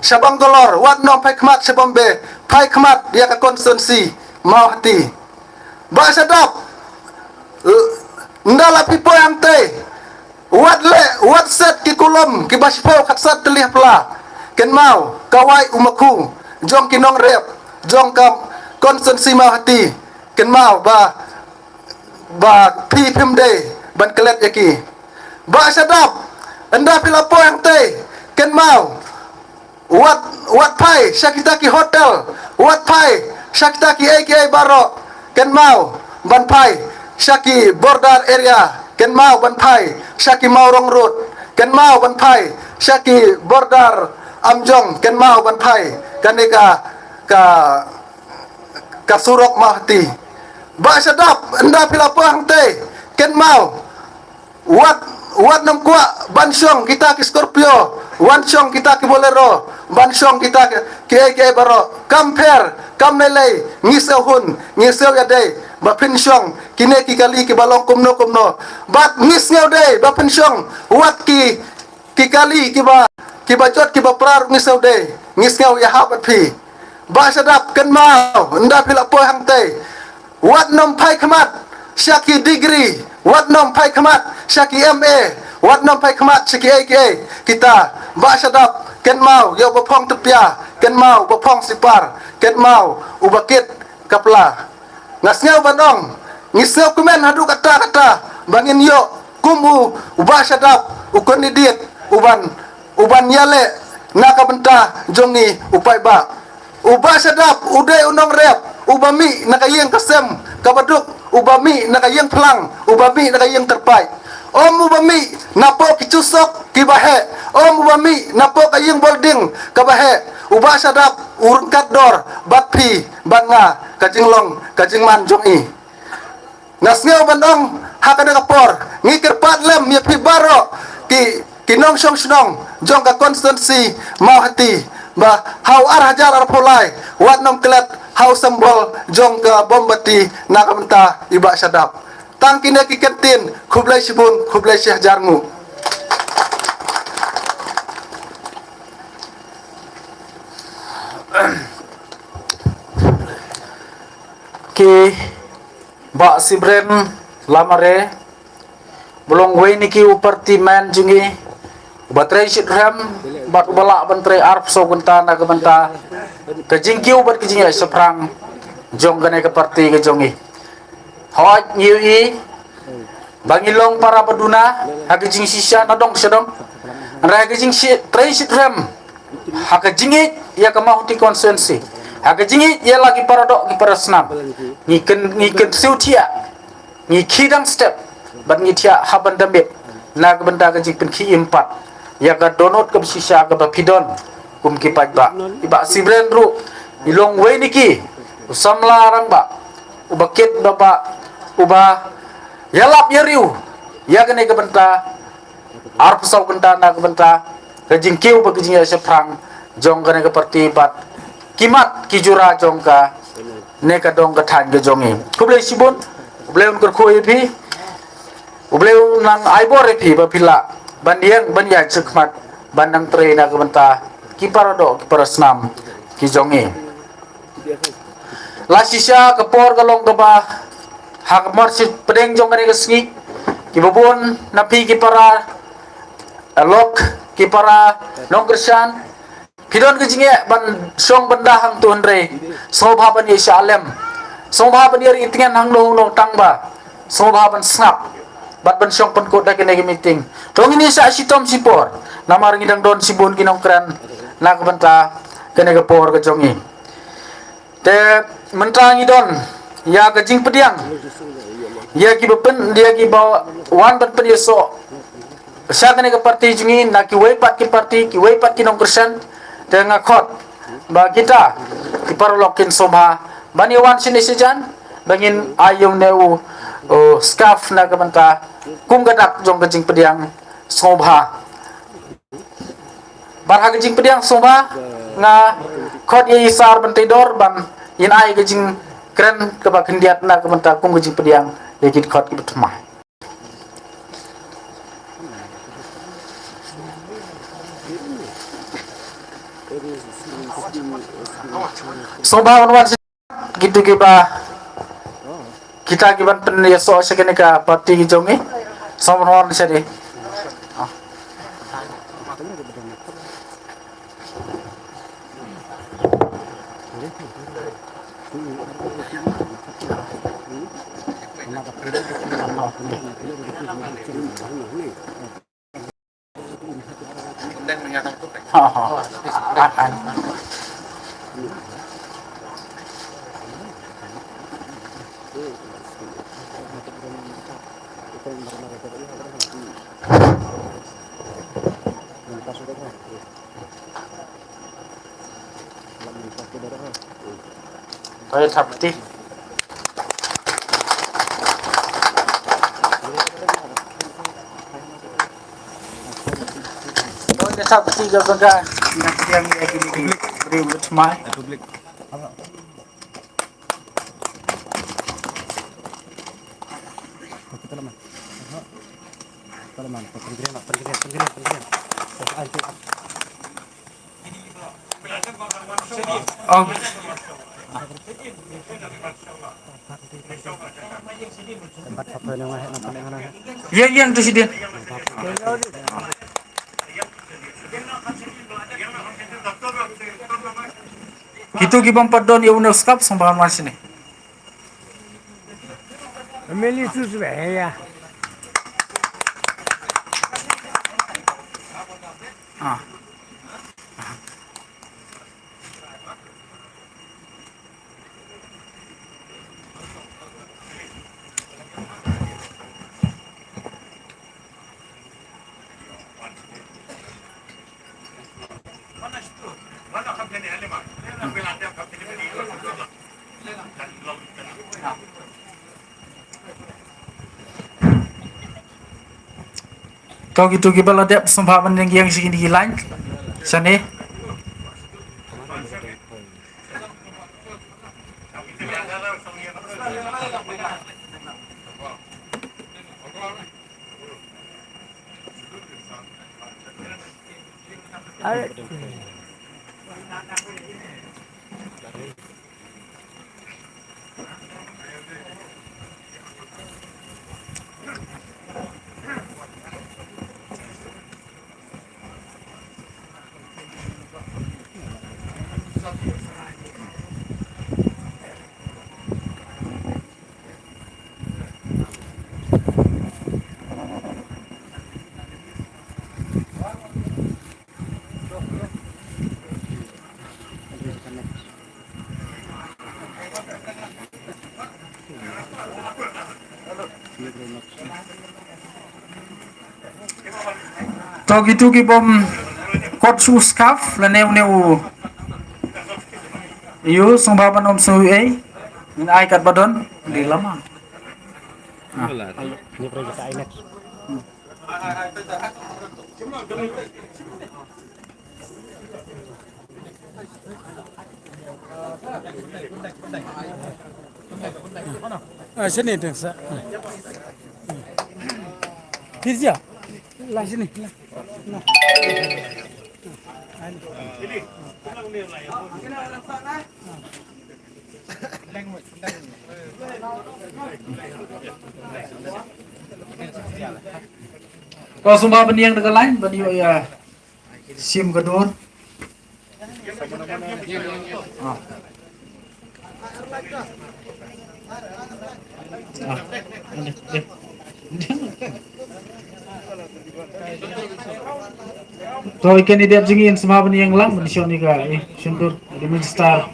sha Bangalore, wat nym phai khmat sha Bombay, phai khmat ïa ka constituency Mawhati. Bah Shadap, ynda la phi poi hangtei, wat leh, wat set ki kulom kiba shiphew khatsan tylli ha pla. Kynmaw, kawei u makhu jong ki nongrep jong ka constituency Mawhati. Kynmaw ba, ba phi phim dei ban klet ïa ki. Bah Shadap, ynda phi la poi hangtei, kynmaw, wat, wat phai sha kita ki hotel, wat phai sha kita kiei kiei baroh. Kynmaw ban phai sha ki border area, kynmaw ban phai sha ki Mawrong Road, kynmaw ban phai sha ki border Amjong, kynmaw ban phai kane ka, ka, ka surok Mawhati. Bah Shadap, ynda phi la poi hangtei, kynmaw, wat, wat nym kwah ban shong kita ki Scorpio, wat shong kita ki Bolero, ban shong kita ki, kiei kiei baroh. Kam pher, kam lei lei, ngi sngew hun, ngi sngew ïadei ba phin shong kine ki kali kiba long kumno kumno. Bad ngi sngew dei ba phin shong wat ki, ki kali kiba, kiba jot, kiba pra ruh ngi sngew dei, ngi sngew ïahap bad phi. Bah Shadap, kynmaw, ynda phi la poi hangtei, wat nym phai khmat sha ki degree, wat nym phai khmat sha ki M A, wat nym phai khmat sha kiei kiei kita. Bah Shadap, kynmaw ïa uba phong typia, kynmaw uba phong sipar, kynmaw uba kit ka pla. Nga sngew ban ong, ngi sngew kmen haduh katta katta ba ngin ïoh kum u, u Bah Shadap, u candidate uban, uban ïaleh na ka bynta jong ngi u paidbah. U Bah Shadap u dei u nongrep uba mih na ka ïing ka sem kaba duk, uba mih na ka ïing phlang, uba mih na ka ïing tyrpait. Ym uba mih napoh ki chusok kiba heh, ym uba mih napoh ka ïing building kaba heh. U Bah Shadap u ryngkat dor bad phi bad nga, ka jinglong ka jingman jong i. Nga sngew ban ong ha kane ka por, ngi kyrpad lem ïa phi baroh ki, ki nongshong shnong jong ka constituency Mawhati, ba ha u ar hajar arphew lai wat nym klet ha u symbol jong ka mombati na ka bynta i Bah Shadap. Tang kine ki kyntien, khublei shibun, khublei shihajar nguh. Ki Bah Sibren Lamare, ba long uwei na ki u party man jong ngi, uba trei shitrhem bad uba lah ban trei arphew saw kynta na ka bynta ka jingkiew bad ka jingïaid shaphrang jong kane ka party ka jong ngi. Hooid, ngi ïohi ba ngi long para ba duna ha ka jingshisha na dong sha dong, hynrei ha ka jingshi-, trei shitrhem, ha ka jingïeit ïa ka Mawhati constituency. Ha ka jingïeit ïa la ki para doh ki para snam, ngi kyn, ngi kyntiew thiah, ngi khie dang step, bad ngi thiah ha ban da miet na ka bynta ka jingpynkhie im pat ïa ka dohnud kaba shisha kaba phi don kum ki paidbah. I Bah Sibren ruh i long uwei na ki u samla rangbah uba kit ba, ba uba ïalap ïariew ïa kane ka bynta arphew saw kynta na ka bynta ka jingkiew bad ka jingïashaphrang jong kane ka party bad ki mat ki jura jong kane ka dong ka thaiñ ka jong ngi. Khublei shibun, U Blei un kyrkhu ïa phi, U Blei un nang ai bor ïa phi ba phi lah ban ïeng ban ïaid shakhmat ban nang trei na ka bynta ki para doh ki para snam ki jong ngi. La shisha ka por ka long kaba ha ka mar shi pdeng jong kane ka sngi, kiba bun na phi ki para, eh, lok, ki para nongkyrshan, phi don ka jingeh ban shong ban da hangto, hynrei sngewbha ban ïa shah lem, sngewbha ban ïa ri tngen hangno hangno tang ba sngewbha ban sngap bad ban shong pynkut da kane ka meeting. To ngin ïa shah shitom shipor namar ngi dang don shibun ki nongkren na ka bynta kane ka por ka jong ngi. Te mynta ngi don ïa ka jingpdiang ïa kiba pyn, ïa kiba wan ban pynïasoh sha kane ka party jong ngi na kiwei pat ki party, kiwei pat ki nongkyrshan. Te nga khot ba kita ki paralok kin sngewbha ban ïa wan shane shajan ba ngin ai ïa une u, u scarf na ka bynta kum ka dak jong ka jingpdiang sngewbha. Bad ha ka jingpdiang sngewbha nga khot ïa i Sar Bynta Dor ban ïa ai ka jingkren kaba khyndiat na ka bynta kum ka jingpdiang ïa ki dkhot kiba thymmai. Sngewbha ban wan. Kito kiba, kita kiban pynïasoh sha kane ka party ki jong ngi. Sngewbha wan shane. Ha, ha. Oi, thap kti. Oi, thap kti ka bangka. Ina kti ang ya kini kini. Beri ulit mai. Oh. Ïeng, ïeng tu sdien. Kito ki bym pat don ïa une u scarf sngewbha wan shane. Meli tu sbe ya. Ah. To kito kiba la dep sngewbha ban ïeng ïeng sha kine ki line. Shane. To kitu ki bym kot shu scarf lane une u, ïa u sngewbha ban ym sngew ei. Ngin ai katba don. Dei lama. Ah. Ah, sini deh, sa. Tirja. Lah sini. Lah. Lah. Ko sumba bniang da ka lain, bniang ïa. Sim ka dur. Ah. Ah. To i candidate jong ngi in sma ban ïeng lang ban shong ïa ka, eh, shon dur, the minister.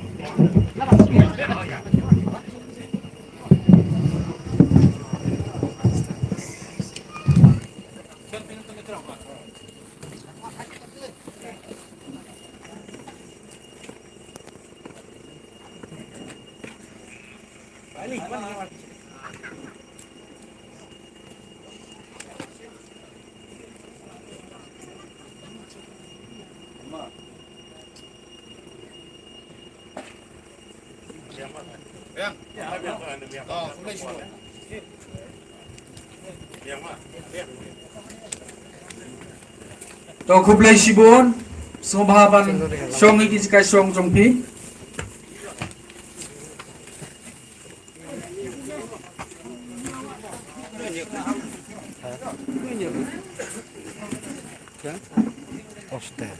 To khublei shibun, sngewbha ban shong ïa ki jaka shong jong phi. Hostel.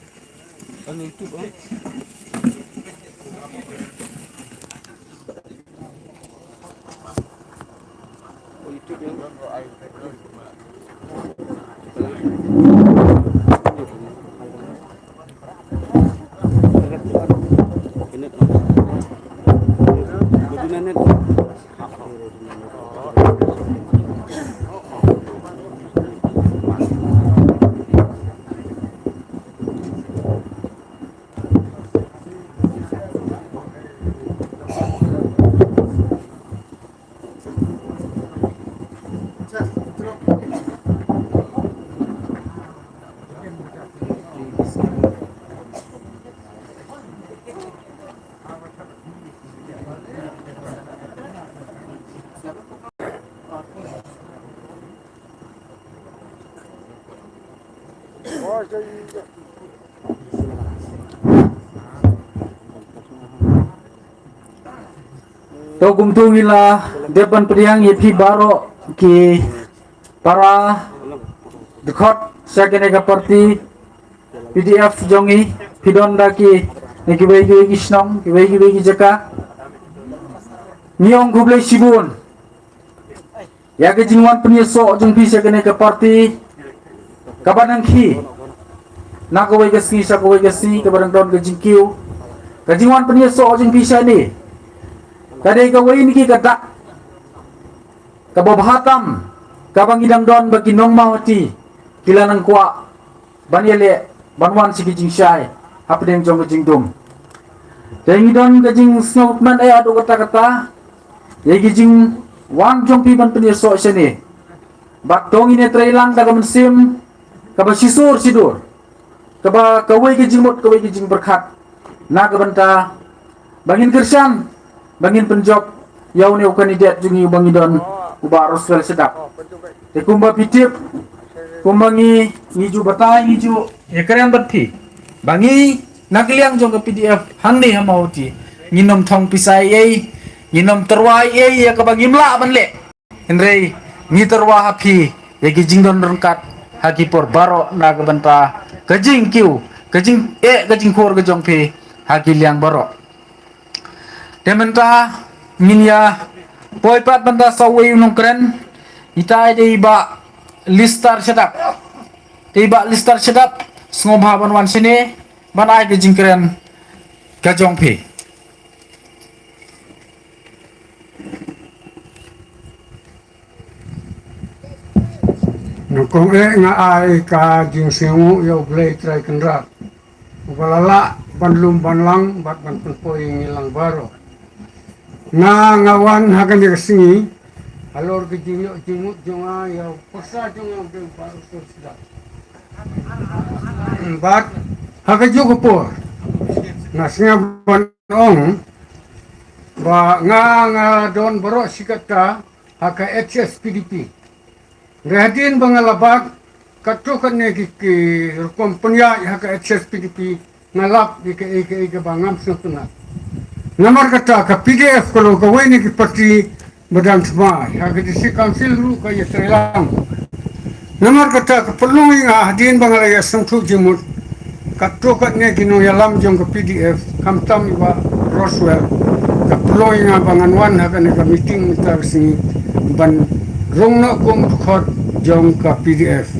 To kumtu ngi la dep ban pdiang ïa phi baroh ki para dkhot sha kane ka party PDF jong ngi, phi don da ki, na kiwei kiwei ki shnong, kiwei kiwei ki jaka. Ngi ong khublei shibun ïa ka jingwan pynïasoh jong phi sha kane ka party kaba nang khie na kawei ka sngi sha kawei ka sngi, kaba nang don ka jingkiew. Ka jingwan pynïasoh jong phi shane ka dei kawei na ki ka dak kaba bha tam kaba ngi dang don ba ki nong Mawhati ki la nang kwah ban ïaleh ban wan sha ki jingshai hapdeng jong ka jingdum. Te ngi don ka jingsngewkmen eh haduh katta katta ïa ki jingwan jong phi ban pynïasoh shane. Bad to ngin ïatreilang da ka mynsiem kaba shisur shidur, kaba kawei ka jingmut kawei ka jingpyrkhat na ka bynta ba ngin kyrshan, ba ngin pynjop ïa une u candidate jong ngi uba ngi don, u Bah Roswell Shadap. Te kumba phi tip, kumba ngi, ngi ju batai, ngi ju ïakren bad phi ba ngi na ka liang jong ka PDF hangne ha Mawhati ngin ym thong pisa ei ei, ngin ym tyrwa ei ei ïa kaba ngim lah ban leh. Hynrei ngi tyrwa ha phi ïa ki jingdon ryngkat ha ki por baroh na ka bynta ka jingkiew, ka jingeh, ka jingkhur ka jong phi ha ki liang baroh. Te mynta ngin ïa poi pat bynta sa uwei u nongkren, ita i dei i Bah Lister Shadap. Te i Bah Lister Shadap, sngewbha ban wan shane ban ai ka jingkren ka jong phi. Nangkong eh nga ai ka jingsngewnguh ïa U Blei Trai Kynrad, uba la lah ban lum ban lang bad ban pynpoi ïa ngi lang baroh. Nga, nga wan ha kane ka sngi halor ka jingïoh jingmut jong nga ïa u pyrsa jong nga u dei u Bah Rutul Sdang. Bad ha kajuh ka por nga sngewbha ban ong ba nga, nga don baroh shi katta ha ka H S P D P. Hynrei hadien ba nga la bad katto katne ki, ki rukom pynïaid ha ka H S P D P, nga lap ïa kaei kaei kaba ngam sngewtynnat. Namar kata ka P D F ka long kawei na ki party ba dang thymmai, ha ka District Council ruh ka ïatreilang. Namar kata ka pynlong ïa nga hadien ba nga la ïasngewthuh jingmut katto katne ki nongïalam jong ka P D F, khamtam i Bah Roswell, ka pynlong ïa nga ba ngan wan ha kane ka meeting mynta ka sngi ban rung noh kum u dkhot jong ka P D F.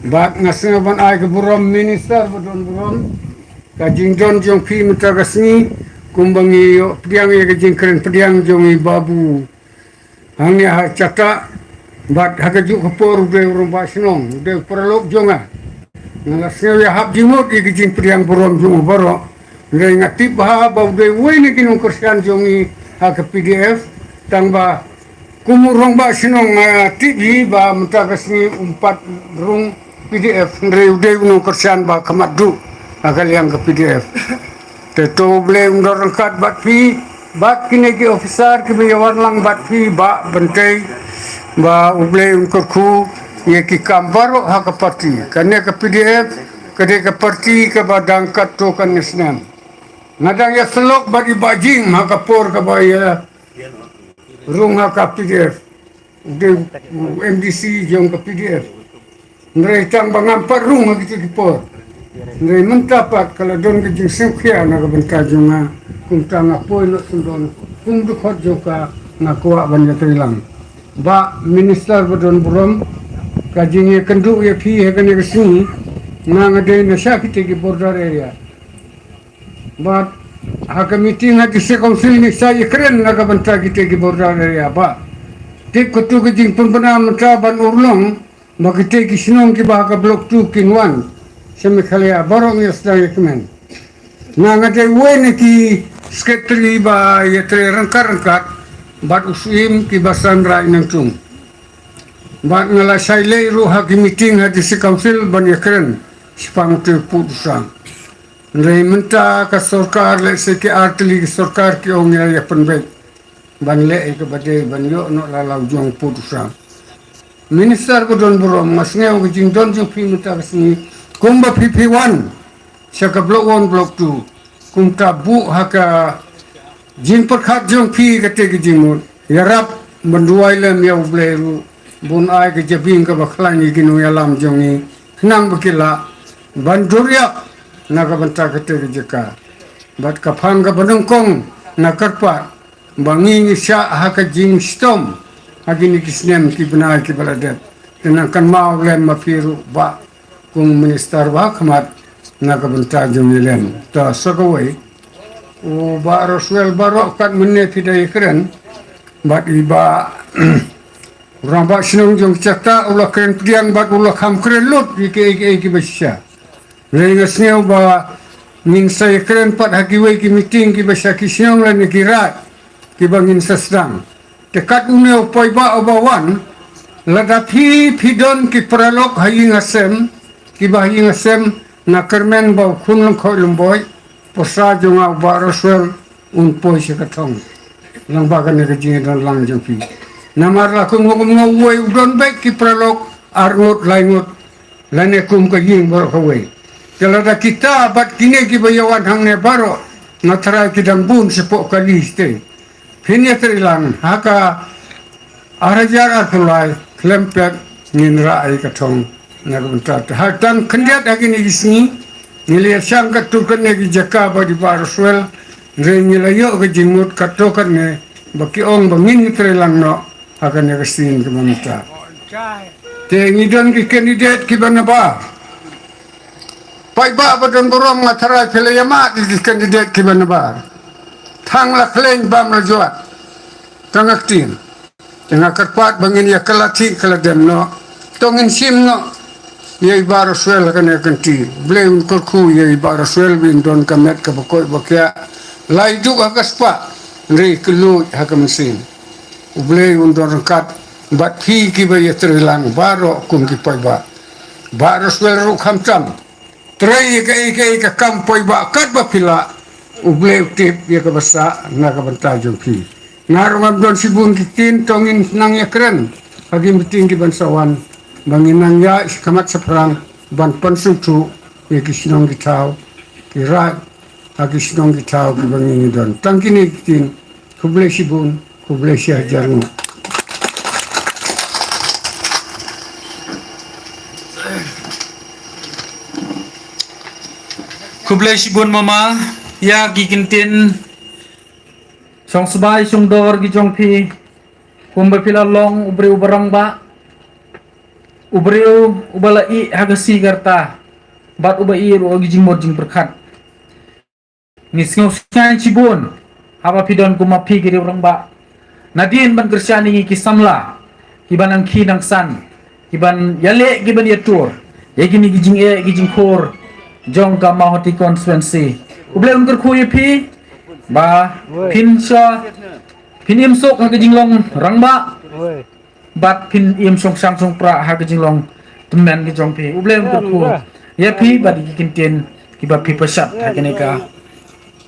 Bad nga sngewbha ban ai ka burom Minister ba don burom, ka jingdon jong phi mynta ka sngi, kumba ngi ïoh pdiang ïa ka jingkren pdiang jong i Babu hangne ha Chatta, bad ha kajuh ka por u dei u rangbah shnong, u dei u paralok jong nga. Nga la sngew ïahap jingmut ïa ka jingpdiang burom jong u baroh. Hynrei nga tip bha ba u dei uwei na ki nongkyrshan jong ngi ha ka P D F, tang ba kum u rangbah shnong nga tip hi ba mynta ka sngi um pat rung P D F, hynrei u dei u nongkyrshan ba khmat duh ha ka liang ka P D F. Te to U Blei un don ryngkat bad phi, bad kine ki officer kiba ïawan lang bad phi, Bah Byntei, ba U Blei un kyrkhu ïa ki kam baroh ha ka party. Kane ka P D F ka dei ka party kaba dang katto katne snem. Nga dang ïasyllok bad i Bah Jing ha ka por kaba ïa rung ha ka P D F. U dei u M D C jong ka P D F. Hynrei tang ba ngam pat rung ha kito ki por. Hynrei mynta pat ka la don ka jingsngewkhia na ka bynta jong nga. Kumta nga poi noh sngewdon kum u dkhot jong ka, nga kwah ban ïatreilang. Bah Minister ba don burom, ka jingïakynduh ïa phi ha kane ka sngi, nga, nga dei na sha kito ki border area. Bad ha ka meeting ha District Council ngi sa ïakren na ka bynta kito ki border area, bah. Tip kato ka jingpynbna mynta ban urlong ba kito ki shnong kiba ha ka Block two kin wan sha Meghalaya, baroh ngi sdang ïa kmen. Nga, nga dei uwei na ki secretary ba ïatrei ryngkat ryngkat bad u Syiem kiba san Raid Nangtung. Bad nga la shai leit ruh ha ki meeting ha District Council ban ïakren shaphang uto u pud u sam. Hynrei mynta ka sorkar, lehse ki ar tylli ki sorkar ki ong ïa, ïa pynbeit ban leh ïa kaba dei ban ïoh noh la la u jong u pud u sam. Minister ba don burom, nga sngew ka jingdon jong phi mynta ka sngi kumba phi phi wan sha ka Block one, Block two, kumta buh ha ka jingpyrkhat jong phi kata ka jingmut, ïarap ban duwai lem ïa U Blei ruh ba un ai ka jabieng kaba khlaiñ ïa ki nongïalam jong ngi, khnang ba ki lah ban dur ïap na ka bynta kata ka jaka. Bad ka phang kaba nyngkong, nga kyrpad ba ngi, ngi shah ha ka jingshitom ha kine ki snem ki bnai kiba la dep. Te nang kynmaw lem ma phi ruh, bah, kum u minister ba khmat na ka bynta jong ngi lem. To sa kawei, u Bah Roswell, baroh katne mynne phi da ïakren bad i Bah, u rangbah shnong jong Chatta, u la kren pdiang bad u la kham kren lut ïa kiei kiei kiba shisha. Hynrei nga sngew ba ngin sa ïakren pat ha kiwei ki meeting kiba sha ki shnong lane ki raid kiba ngin sa sdang. Te kat une u paidbah uba wan, lada phi, phi don ki paralok ha ïing ha sem, kiba ha ïing ha sem, nga kyrmen ba u khun lyngkhoh lyngboid, pyrsa jong nga u Bah Roswell, un poi sha ka thong lyngba kane ka jingdon lang jong phi. Namar la kum nga, kum nga uwei u don beit ki paralok ar ngut lai ngut, lane kum ka ïing baroh kawei. Te lada kita bad kine kiba ïawan hangne baroh, nga tharai ki dang bun shapoh kali shatei. Phin ïatreilang ha ka ar hajar arphew lai, khlem pep ngin rah ïa ka thong na ka bynta. Te ha tang khyndiat ha kine ki sngi ngi la ïashang katto katne ki jaka bad i Bah Roswell, hynrei ngi la ïoh ka jingmut katto katne ba ki ong ba ngin ïatreilang noh ha kane ka sien kaba mynta. Te ngi don ki candidate kiba nabar. Paidbah ba don burom, nga tharai phi la ïamad ïa ki candidate kiba nabar. Thang la khleiñ bam la jwat. Tang ha ktien. Te nga kyrpad ba ngin ïa kylla thik kylla dem noh. To ngin shim noh ïa i Bah Roswell ha kane ka kynti. U Blei un kyrkhu ïa i Bah Roswell ba in don ka met kaba koit ba khiah. Lai duk ha ka spah, hynrei ka luid ha ka mynsiem. U Blei un don ryngkat bad phi kiba ïatrei lang baroh kum ki paidbah. Bah Roswell ruh khamtam trei ïa kaei kaei ka kam paidbah katba phi lah. U Blei u tip ïa kaba sah na ka bynta jong phi. Nga ruh ngam don shibun ki ktien, to ngin nang ïakren ha ki meeting ki ban sa wan, ba ngin nang ïaid shakhmat shaphrang ban pynsngewthuh ïa ki shnong ki thaw, ki raid ha ki shnong ki thaw kiba ngin ïa don. Tang kine ki ktien. Khublei shibun, khublei shihajar nguh. Khublei shibun mama ïa ki ktien shong sbai shong dor ki jong phi. Kumba phi la long u briew uba rangbah, u briew uba la ïeh ha ka sngi ka rta bad uba ïeh ruh ha ki jingmut jingpyrkhat. Ngi sngewsih shibun haba phi don kum ma phi ki riew rangbah. Nadien ban kyrshan ïa ngi ki samla kiba nang khie nang san, kiban ïaleh kiban ïatur ïa kine ki jingeh ki jingkhur jong ka Mawhati constituency. U Blei un kyrkhu ïa phi ba phin sha phin im suk ha ka jinglong rangbah bad phin im shongshang shongpra ha ka jinglong tymmen ka jong phi. U Blei un kyrkhu ïa phi bad ïa ki ktien kiba phi pashat ha kane ka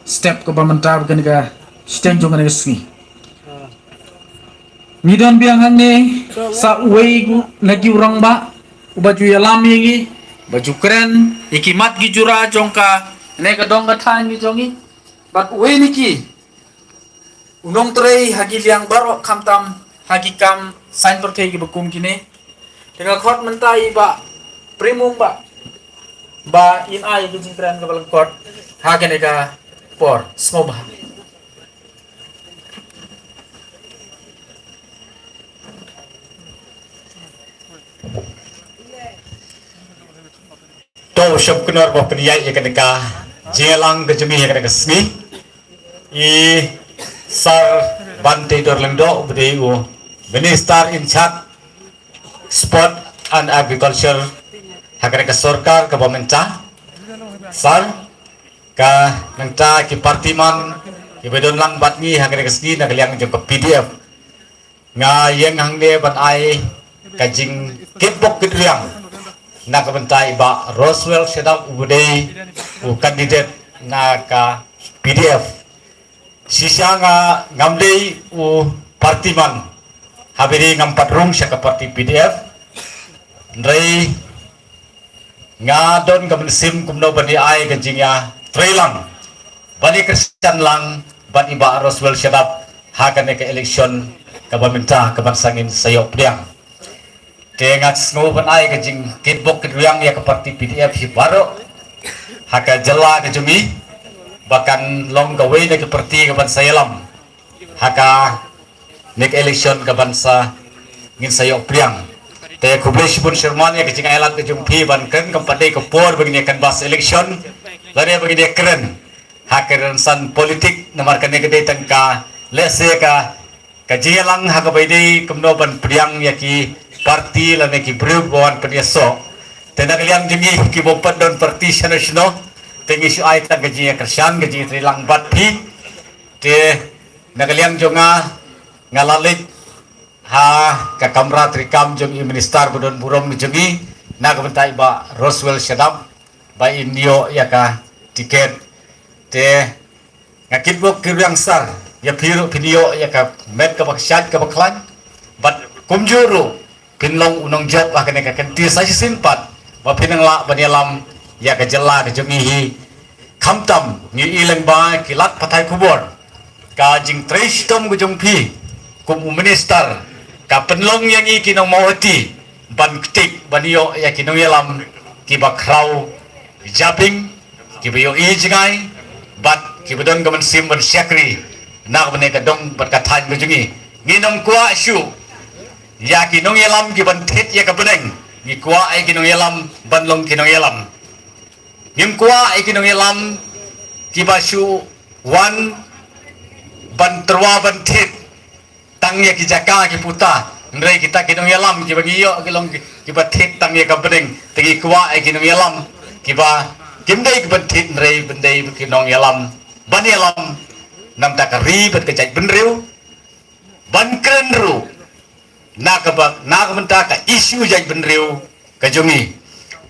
step kaba mynta, kane ka shiteng jong kane ka sngi. Ngi don biang hangne sa uwei na ki rangbah uba ju ïalam ïa ngi, ba ju kren ïa ki mat ki jura jong kane ka dong ka thaiñ ka jong ngi. Bad uwei na ki u nongtrei ha ki liang baroh khamtam ha ki kam saiñ pyrthei kiba kum kine. Te nga khot mynta ïa i Bah Primung Bah ba in ai ka jingkren kaba lyngkot ha kane ka por. Sngewbha. To sngewbha kynnoh ba pynïaid ïa kane ka jingïalang ka jong ngi ha kane ka sngi. I Sir Banteidor Lyngdoh uba dei u Minister in charge Sport and Agriculture ha kane ka sorkar kaba mynta. Sir, ka nangta ki party man kiba don lang bad ngi ha kane ka sngi na ka liang jong ka P D F. Nga ïeng hangne ban ai ka jingkitbok kitrwiang na ka bynta i Bah Roswell Shadap uba dei u candidate na ka P D F. Shisha nga ngam dei u party man, haba ïadei ngam pat rung sha ka party P D F. Hynrei nga don ka mynsiem kumno ban ïa ai ka jingïatreilang ban ïa kyrshan lang bad i Bah Roswell Shadap ha kane ka election kaba mynta kaban sa ngin sa ïoh pdiang. Te nga sngew ban ai ka jingkitbok kitrwiang ïa ka party P D F hi baroh ha ka jylla ka jong ngi ba kan long kawei na ki party kaban sa ïalam ha kane ka election kaban sa ngin sa ïoh pdiang. Te khublei shibun Sherman ïa ka jingailad ka jong phi ban kren, kam pat dei ka por ba ngin ïa canvass election lane ba ngin ïa kren ha ka rynsan politik, namar kane ka dei tang ka lehse ka ka jingïalang ha kaba ïadei kumno ban pdiang ïa ki party lane ki briew ba wan pynïasoh. Te na ka liang jong ngi ki bym pat don party shano shano, te ngi shu ai tang ka jingïakyrshan, ka jingïatreilang bad phi. Te na ka liang jong nga, nga la leit ha ka kamra treikam jong i minister ba don burom jong ngi na ka bynta i Bah Roswell Shadap ba in ïoh ïa ka tiket. Te nga kitbok kitrwiang sir ïa phi ruh phin ïoh ïa ka met kaba shait kaba khlaiñ bad kumjuh ruh phin long u nongjop ha kane ka kynti sa shisien pat ba phin nang lah ban ïalam ïa ka jylla ka jong ngi hi. Khamtam ngi i lyngba ki lad pathai khubor, ka jingtrei shitom ka jong phi kum u minister ka pynlong ïa ngi ki nong Mawhati ban ktik ban ïoh ïa ki nongïalam kiba khraw jabieng, kiba ïohi jngai bad kiba don ka mynsiem ban shakri na ka bynta ka dong bad ka thaiñ ka jong ngi. Ngim kwah shuh ïa ki nongïalam kiban thied ïa ka bneng, ngi kwah ïa ki nongïalam ban long ki nongïalam. Ngim kwah ïa ki nongïalam kiba shu wan ban tyrwa ban thied tang ïa ki jaka ki puta Hynrei kita ki nongïalam kiba ngi ïoh ki long ki, kiba thied tang ïa ka bneng, te ngi kwah ïa ki nongïalam kiba kim dei ki ban thied, hynrei ban dei ki nongïalam ban ïalam namar ka ri bad ka jaitbynriew, ban kren ruh na kaba, na ka bynta ka issue jaitbynriew ka jong ngi.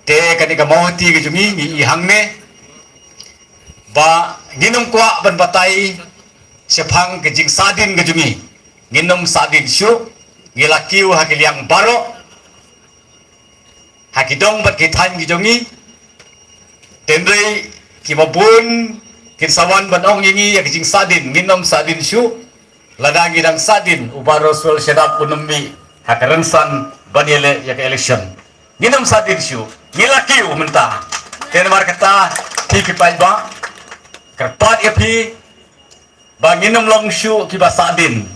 Te kane ka Mawhati ka jong ngi, ngi i hangne ba ngin ym kwah ban batai shaphang ka jingsahdien ka jong ngi. Ngin ym sahdien shuh, ngi la kiew ha ki liang baroh, ha ki dong bad ki thaiñ ki jong ngi. Hynrei kiba bun kin sa wan ban ong ïa ngi ïa ka jingsahdien, ngin ym sahdien shuh. Lada ngi dang sahdien, u Bah Roswell Shadap un ym mih ha ka rynsan ban ïaleh ïa ka election. Ngin ym sahdien shuh, ngi la kiew mynta. Te namar kata, phi ki paidbah, kyrpad ïa phi ba ngin ym long shuh kiba sahdien.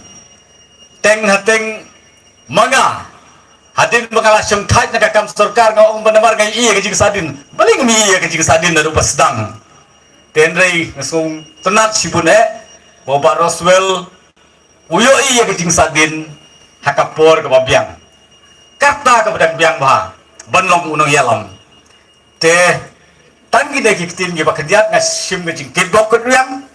Teng ha teng ma nga, hadien ba nga la shongthait na ka kam sorkar, nga ong ba namar nga ïohi ïa ka jingsahdien, balei ngam ïohi ïa ka jingsahdien naduh ba sdang. Hynrei nga sngewtynnat shibun eh ba u Bah Roswell u ïohi ïa ka jingsahdien ha ka por kaba biang. Kata kaba dang biang bha ban long u nongïalam. Te tang kine ki ktien kiba khyndiat, nga shim ka jingtip bok kyrwiang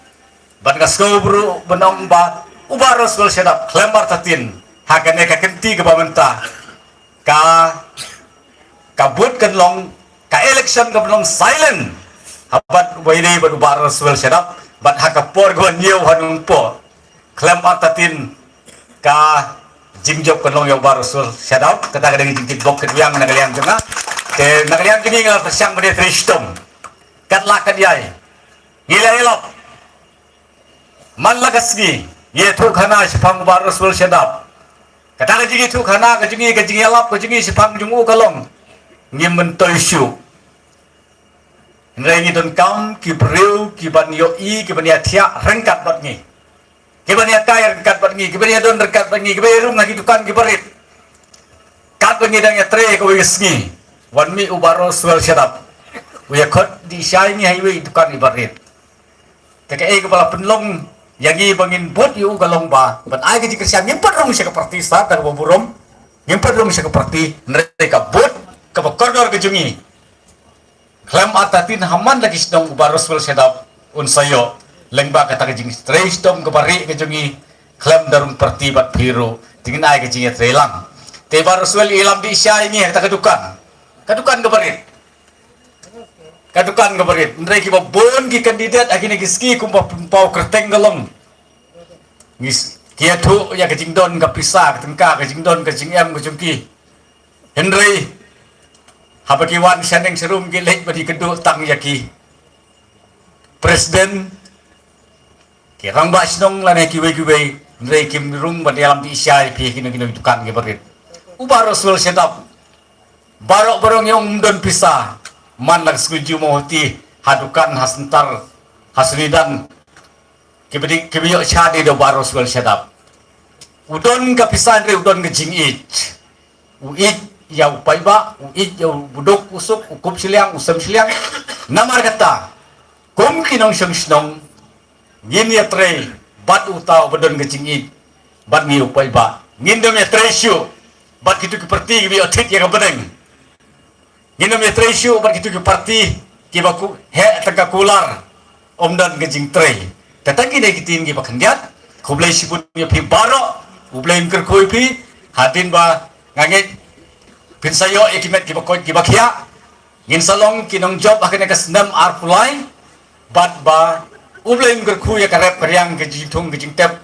bad nga sngewbha ruh ban ong ba u Bah Roswell Shadap khlem artatien ha kane ka kynti kaba mynta, ka, ka vote kan long, ka election kan long silent. Ha bad uba ïadei bad u Bah Roswell Shadap, bad ha ka por kaba ñiew ha nongpoh, khlem artatien ka jingjop kan long ïa u Bah Roswell Shadap. Kata ka dei ka jingtip bok kyrwiang na ka liang jong nga. Te na ka liang jong ngi, nga la pyrshang ba ngi trei shitom, kat la kat ïai, ngi la ïalap. Man la ka sngi ngi ïathuh khana shaphang u Bah Roswell Shadap. Kata ka jingïathuh khana ka jong ngi, ka jingïalap ka jong ngi shaphang jong u ka long, ngim myntoi shuh. Hynrei ngi donkam ki briew kiban ïohi, kiban ïathiah ryngkat bad ngi, kiban ïakai ryngkat bad ngi, kiban ïadon ryngkat bad ngi, kiban ïarung ha ki dukan kiba rit. Katba ngi dang ïatrei kawei ka sngi, wan mih u Bah Roswell Shadap, u ïakhot dih shai ngi ha iwei i dukan iba rit. Te kaei kaba la pynlong ïa ngi ba ngin vote ïa u ka long ba ban ai ka jingkyrshan, ngim pat rung sha ka party, sa kaba burom, ngim pat rung sha ka party, hynrei ka vote kaba kordor ka jong ngi. Khlem artatien ha man la ki shnong u Bah Roswell Shadap un sa ïoh lyngba kata ka jingtrei shitom kaba rieh ka jong ngi, khlem da rung party bad phi ruh, te ngin ai ka jingïatreilang. Te Bah Roswell, ïalam dih shai ngi ha kata ka dukan, ka dukan kaba rit, ka dukan kaba rit. Hynrei kiba bun ki candidate ha kine ki sngi kumba pynpaw kyrteng ka long, ngi s-, ki ïathuh ïa ka jingdon ka pisa, ka tyngka, ka jingdon ka jingem ka jong ki. Hynrei haba ki wan shaneng sharum, ki leit bad ki kynduh tang ïa ki president, ki rangbah shnong lane kiwei kiwei, hynrei kim rung ban ïalam dih shai phi ha kino kino ki dukan kiba rit. U Bah Roswell Shadap, baroh baroh ngi ong um don pisa. Man la ka sngi ju Mawhati, ha dukan, ha center, ha Sonidan, kiba dei, kiba ïoh sha dei da u Bah Roswell Shadap. U don ka pisa, hynrei u don ka jingïeit. U ïeit ïa u paidbah, u ïeit ïa u baduk u suk, u kup shiliang, u sem shiliang. Namar kata, kum ki nongshong shnong, ngin ïatrei bad uta uba don ka jingïeit bad ngi u paidbah. Ngin ym ïatrei shuh bad kito ki party kiba ïoh thied ïa ka bneng. Ngin ym ïatrei shuh bad kito ki party kiba ku-, heh tang ka kular, ym don ka jingtrei. Te tang kine ki ktien kiba khyndiat, khublei shibun ïa phi baroh, U Blei un kyrkhu ïa phi. Hadien ba nga ngeit phin sa ïoh ïa ki met kiba koit kiba khiah, ngin sa long ki nongjop ha kane ka snem arphew lai, bad ba U Blei un kyrkhu ïa ka rep ka riang, ka jingthung ka jingtep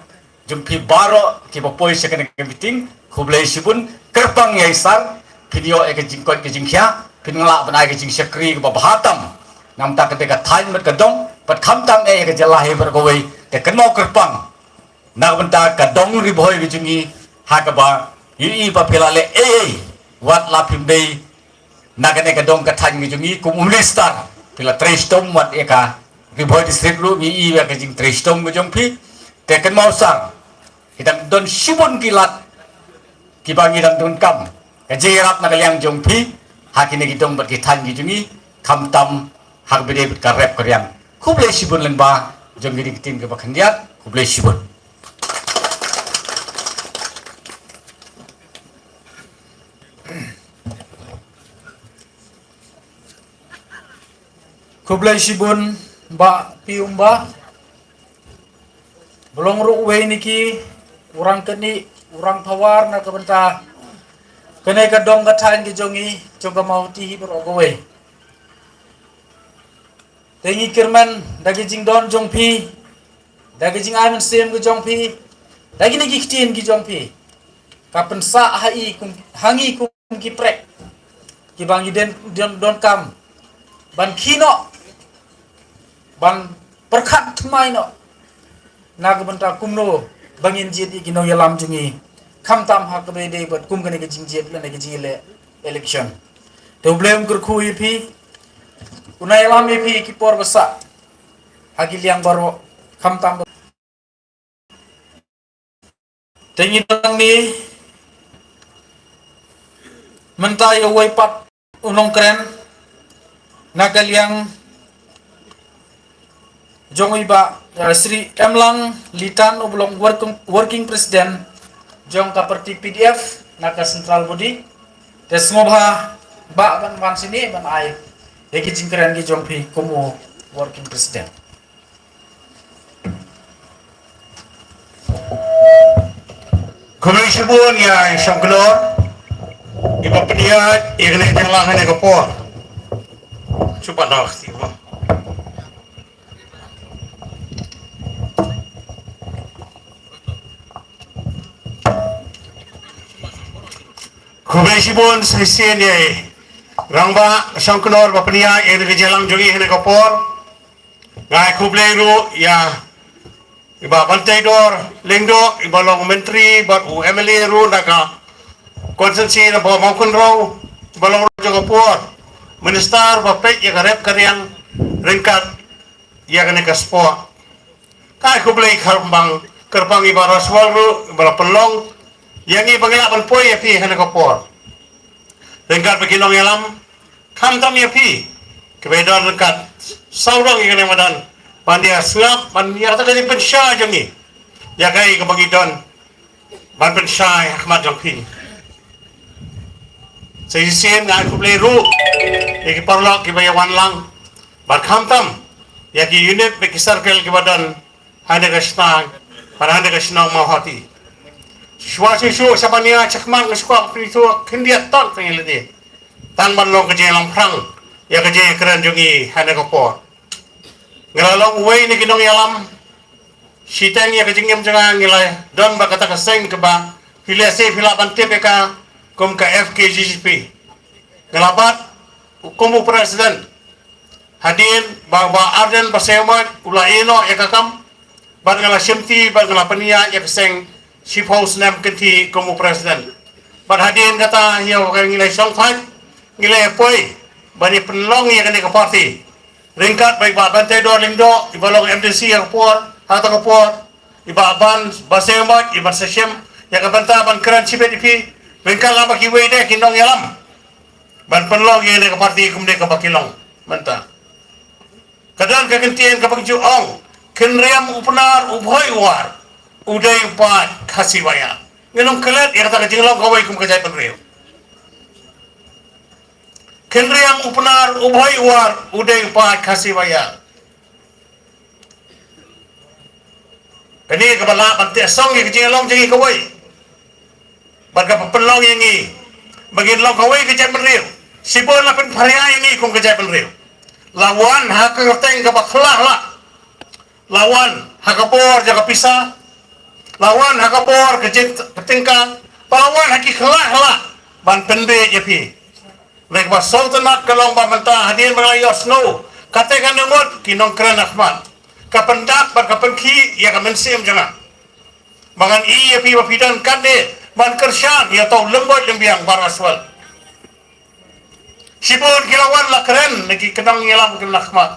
jong phi baroh kiba poi sha kane ka meeting. Khublei shibun, kyrpang ïa i Sir, phin ïoh ïa ka jingkoit ka jingkhiah, phin lah ban ai ka jingshakri kaba bha tam. Namar kata ka thaiñ bad ka dong, bad khamtam eh ïa ka jylla hi baroh kawei, te kynmaw kyrpang na ka bynta ka dong Ri Bhoi ka jong ngi, ha kaba ïohi ba phi la leh ei ei, wat la phim dei na kane ka dong ka thaiñ ka jong ngi kum u minister, phi la trei shitom wat ïa ka Ri Bhoi District ruh, ngi ïohi ïa ka jingtrei shitom ka jong phi. Te kynmaw Sir, ki dang don shibun ki lad kiba ngi dang donkam ka jingïarap na ka liang jong phi ha kine ki dong bad ki thaiñ ki jong ngi, khamtam ha kaba ïadei bad ka rep ka riang. Khublei shibun lyngba jong kine ki ktien kiba khyndiat. Khublei shibun. Khublei shibun, Bah Pi Umba. Ba long ruh uwei na ki, u rangkynrih, u rangpawar na ka bynta kane ka dong ka thaiñ ka jong ngi, jong ka Mawhati hi baroh kawei. Te ngi kyrmen da ki jingdon jong phi, da ki jingai mynsiem ki jong phi, da kine ki ktien ki jong phi, ka pynsah ha i kum, ha ngi kum ki prek, kiba ngi don, don, donkam ban khie noh, ban pyrkhat thymmai noh na ka bynta kumno ba ngin jied ïa ki nongïalam jong ngi, khamtam ha kaba ïadei bad kum kane ka jingjied lane ka jingïaleh election. Te U Blei un kyrkhu ïa phi, un ïalam ïa phi ki por ba sah ha ki liang baroh, khamtam ba Te ngi don ni mynta ïa uwei pat u nongkren na ka liang jong i Bah, eh, Shri Emlang Litan, uba long working, working president jong ka party P D F na ka central body. Te sngewbha Bah ban wan shane ban ai ïa ki jingkren ki jong phi kum u working president. Khublei shibun ïa i Shongknor iba pynïaid ïa kane ka jingïalang ha kane ka por. Shu pat noh kti mo. Khublei shibun shisien ïa i Rangbah Shongknor ba pynïaid ïa kane ka jingïalang jong ngi ha kane ka por. Nga ai khublei ruh ïa i Bah Banteidor Lyngdoh, iba long myntri bad u M L A ruh na ka constituency na Mawkynrew, iba long ruh jong ka por minister ba peit ïa ka rep ka riang ryngkat ïa kane ka sport. Nga ai khublei kyrpang, kyrpang i Bah Roswell ruh, iba la pynlong ïa ngi ba ngi lah ban poi ïa phi ha kane ka por. Ryngkat bad ki nongïalam, khamtam ïa phi kiba don ryngkat, sawdong ïa kane ka madan, ban ïa sngap, ban ïa kata ka jingpynshai jong ngi ïa kaei kaba ngi don ban pynshai ha khmat jong phi. Sa shisien nga ai khublei ruh ïa ki paralok kiba ïa wan lang, bad khamtam ïa ki unit bad ki circle kiba don ha kane ka shnong, ha kane ka shnong Mawhati. Shuwa shuh shuh sha ban ïa shakmat nga shuwa phi shuwa khyndiat ton ka ngi lade. Tang ban long ka jingïalam phrang ïa ka jingïakren jong ngi ha kane ka por. Nga la long uwei na ki nongïalam shiteng ïa ka jingim jong nga, ngi la don bad kata ka seng kaba phi lehse phi lah ban tip ïa ka kum ka F K G G P. Nga la bat kum u president. Hadien ba, Bah Ardent Basaiawmoit u la ïehnoh ïa ka kam, bad nga la shimti bad nga la pynïaid ïa ka seng shiphew snem kynthih kum u president. Bad hadien kata ïa ka ngi la shongthait, ngi la poi ban ïa pynlong ïa kane ka party. Ryngkat bad i Bah Banteidor Lyngdoh, iba long M D C ha ka por, ha kata ka por, i Bah Ban Basaiawmoit, iba sa shim ïa ka bynta ban kren shibit ïa phi, ryngkat lang bad kiwei de ki nongïalam, ban pynlong ïa kane ka party kumne kaba ki long mynta. Ka don ka kyntien kaba ki ju ong, kynriam u Pnar u Bhoi u War, u dei u paid Khasi ba ïar. Ngin ym klet ïa kata ka jinglong kawei kum ka jaitbynriew. Kynriam u Pnar u Bhoi u War, u dei u paid Khasi ba ïar. Kane kaba lah ban teh song ïa ka jinglong jong ngi kawei. Bad kaba pynlong ïa ngi ba ngin long kawei ka jaitbynriew. Shibun la pynpharia ïa ngi kum ka jaitbynriew. La wan ha ka kyrteng kaba khlaiñ lah. La wan ha ka bor jong ka pisa. La wan ha ka bor ka jing ka tyngka. Ba la wan ha ki khlaiñ lah ban pynbeit ïa phi. Leh ba sngewtynnat ka long ba mynta hadien ba nga la ïohsngew kata ka nongot ki nongkren ha khmat, ka pyndap bad ka pynkhih ïa ka mynsiem jong nga. Ba ngan ïohi ïa phi ba phi don kane ban kyrshan ïa uto u lyngboit lyngbiang Bah Roswell. Shibun ki la wan la kren na ki kynhun ïalam ki la khmat.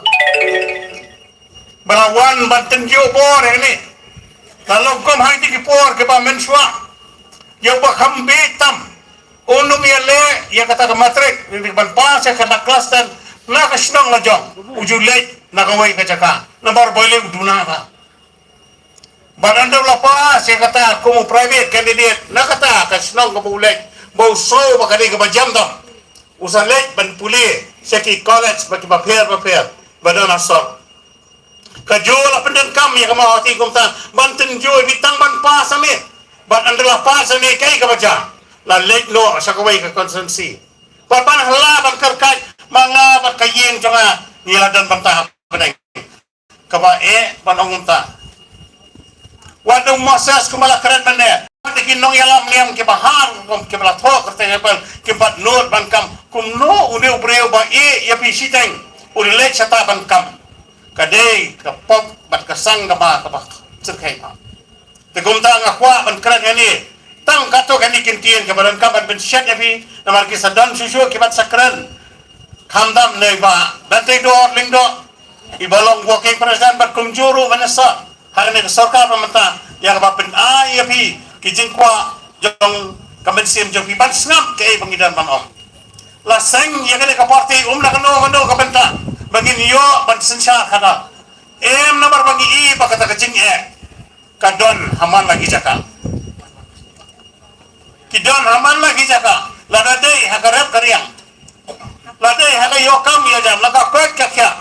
Ba la wan ban tynjuh bor ïa kane. La long kum ha kine ki por kiba mynshuwa. Ïa uba kham beit tam un ym ïaleh ïa kata ka matrik, ban pass ïa kata ka klas ten na ka shnong la jong, u ju leit na kawei ka jaka. Namar ba u leh u duna ka. Bad ynda u la pass ïa kata kum u private candidate na kata ka shnong kaba u leit, ba u sngew ba ka dei kaba jam tam, u sa leit ban pule sha ki college ba kiba pher ba pher. ba don ha sor. Ka Joe la pyndonkam ïa ka Mawhati kumta ban tynjuh ïa phi tang ban pass ïa me. Bad ynda la pass ïa me kaei kaba jia? La leit noh sha kawei ka constituency. Bad ban hala ban kyrkhat ma nga bad ka ïing jong nga, ngi la don bynta hapdeng. Kaba eh ban ong kumta. Wat u Moses kumba la kren mynne. Wat ki nongïalam niam kiba har kum kiba la thoh kyrteng Baibl, kiba nud ban kam. Kumno une u briew ba eh ïa phi shiteng u leit shata ban kam? Ka dei ka pop bad ka sang kaba kaba syrkhei ma. Te kumta nga kwah ban kren ïa ni. Tang katto katne ki ktien kiba donkam ban pynshet ïa phi. Namar ki sa don shuh shuh kiba sa kren. Khamtam ne ba Banteidor Lyngdoh, iba long working president bad kumjuh ruh ban sa ha kane ka sorkar ba mynta, ïa kaba pyn-ai ïa phi ki jingkwah jong ka mynsiem jong phi ban sngap kaei ba ngi don ban ong. La seng ïa kane ka party ym na kano kano ka bynta ba ngin ïoh ban synshar khadar. Em, namar ba ngi i ba kata ka jingeh ka don ha man la ki jaka. Ki don ha man la ki jaka. Lada dei ha ka rep ka riang, la dei ha ka ïoh kam ïoh jam, la ka koit ka khiah,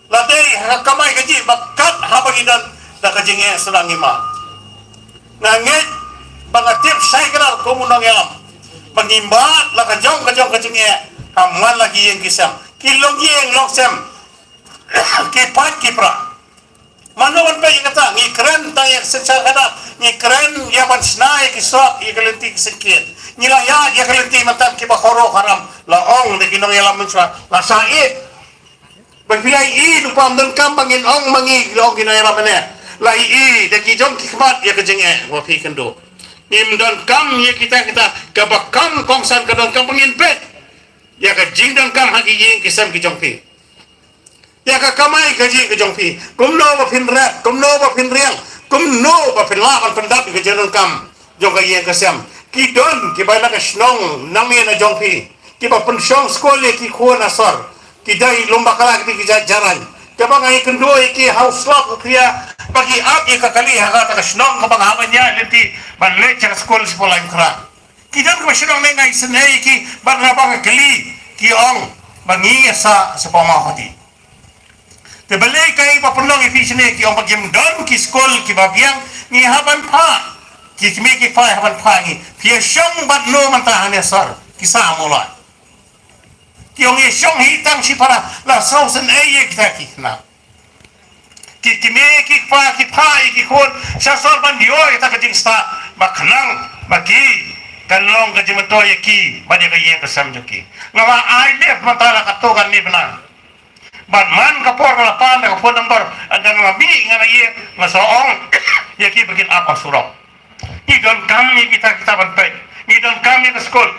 la dei ha ka kamai kajih, ba kat haba ngi don da ka jingeh sdang ngi mad. Nga ngeit ba nga tip shai kdar kum u nongïalam ba ngi mad la ka jong ka jong ka jingeh ha man la ki ïing ki sem, ki longïing longsem, ki pait ki pra. Mano ban peit ïa kata? Ngi kren tang ïa ka synshar khadar, ngi kren ïa ban shna ïa ki sop, ïa ka lynti ki syngkien. Ngi la ïaid ïa ka lynti mynta kiba khuruh kharam. La ong da ki nongïalam mynshuwa, la shah ïeit. Ba phi la ïohi, lypa, ym donkam ba ngin ong ma ngi, la ong ki nongïalam mynne. La ïohi da ki jong ki khmat ïa ka jingeh ba phi kynduh. Ngim donkam ïa kita kita, kaba kam kongsan ka donkam ba ngin peit ïa ka jingdonkam ha ki ïing ki sem ki jong phi. Ïa ka kamai kajih ka jong phi. Kumno ba phin rep, kumno ba phin riang, kumno ba phin lah ban pyndap ïa ka jingdonkam jong ka ïing ka sem. Ki don kiba na ka shnong nangmih na jong phi, kiba pynshong skul ïa ki khun ha sor, ki dei lum bakla, ki dei ki jait jarain. Kaba nga ïakynduh ïa ki ha u slap u khia, ba ki ap ïa ka kali ha kata ka shnong kaba nga hap ban ïaid lynti ban leit sha ka skul shiphew lai kra. Ki don kiba shnong ne nga isynei ïa ki, bad nga ba nga kylli, ki ong ba ngi ïa sah shapoh Mawhati. Te balei kaei ba pynlong ïa phi shane? Ki ong ba kim don ki skul kiba biang, ngi hap ban phah. Ki kmie ki kpa hap ban phah ngi. Phi ïa shong bad no mynta hane sor? Ki sa mula. Ki ong ïa shong hi tang shipara, la sngewsynei ïa kita ki khynnah. Ki kmie ki kpa ki phah ïa ki khun sha sor ban ïoh ïa kata ka jingstad ba khnang ba ki kan long ka jingmyntoi ïa ki bad ïa ka ïing ka sem jong ki. Nga la ai leh mynta la katto katne bnai. Bad man ka por nga la pan da ka phone number, ynda nga la mih nga la ïeng, nga sa ong ïa ki ba kin ap ha surok. Ngi donkam ïa kita kita ban peit. Ngi donkam ïa ka skul.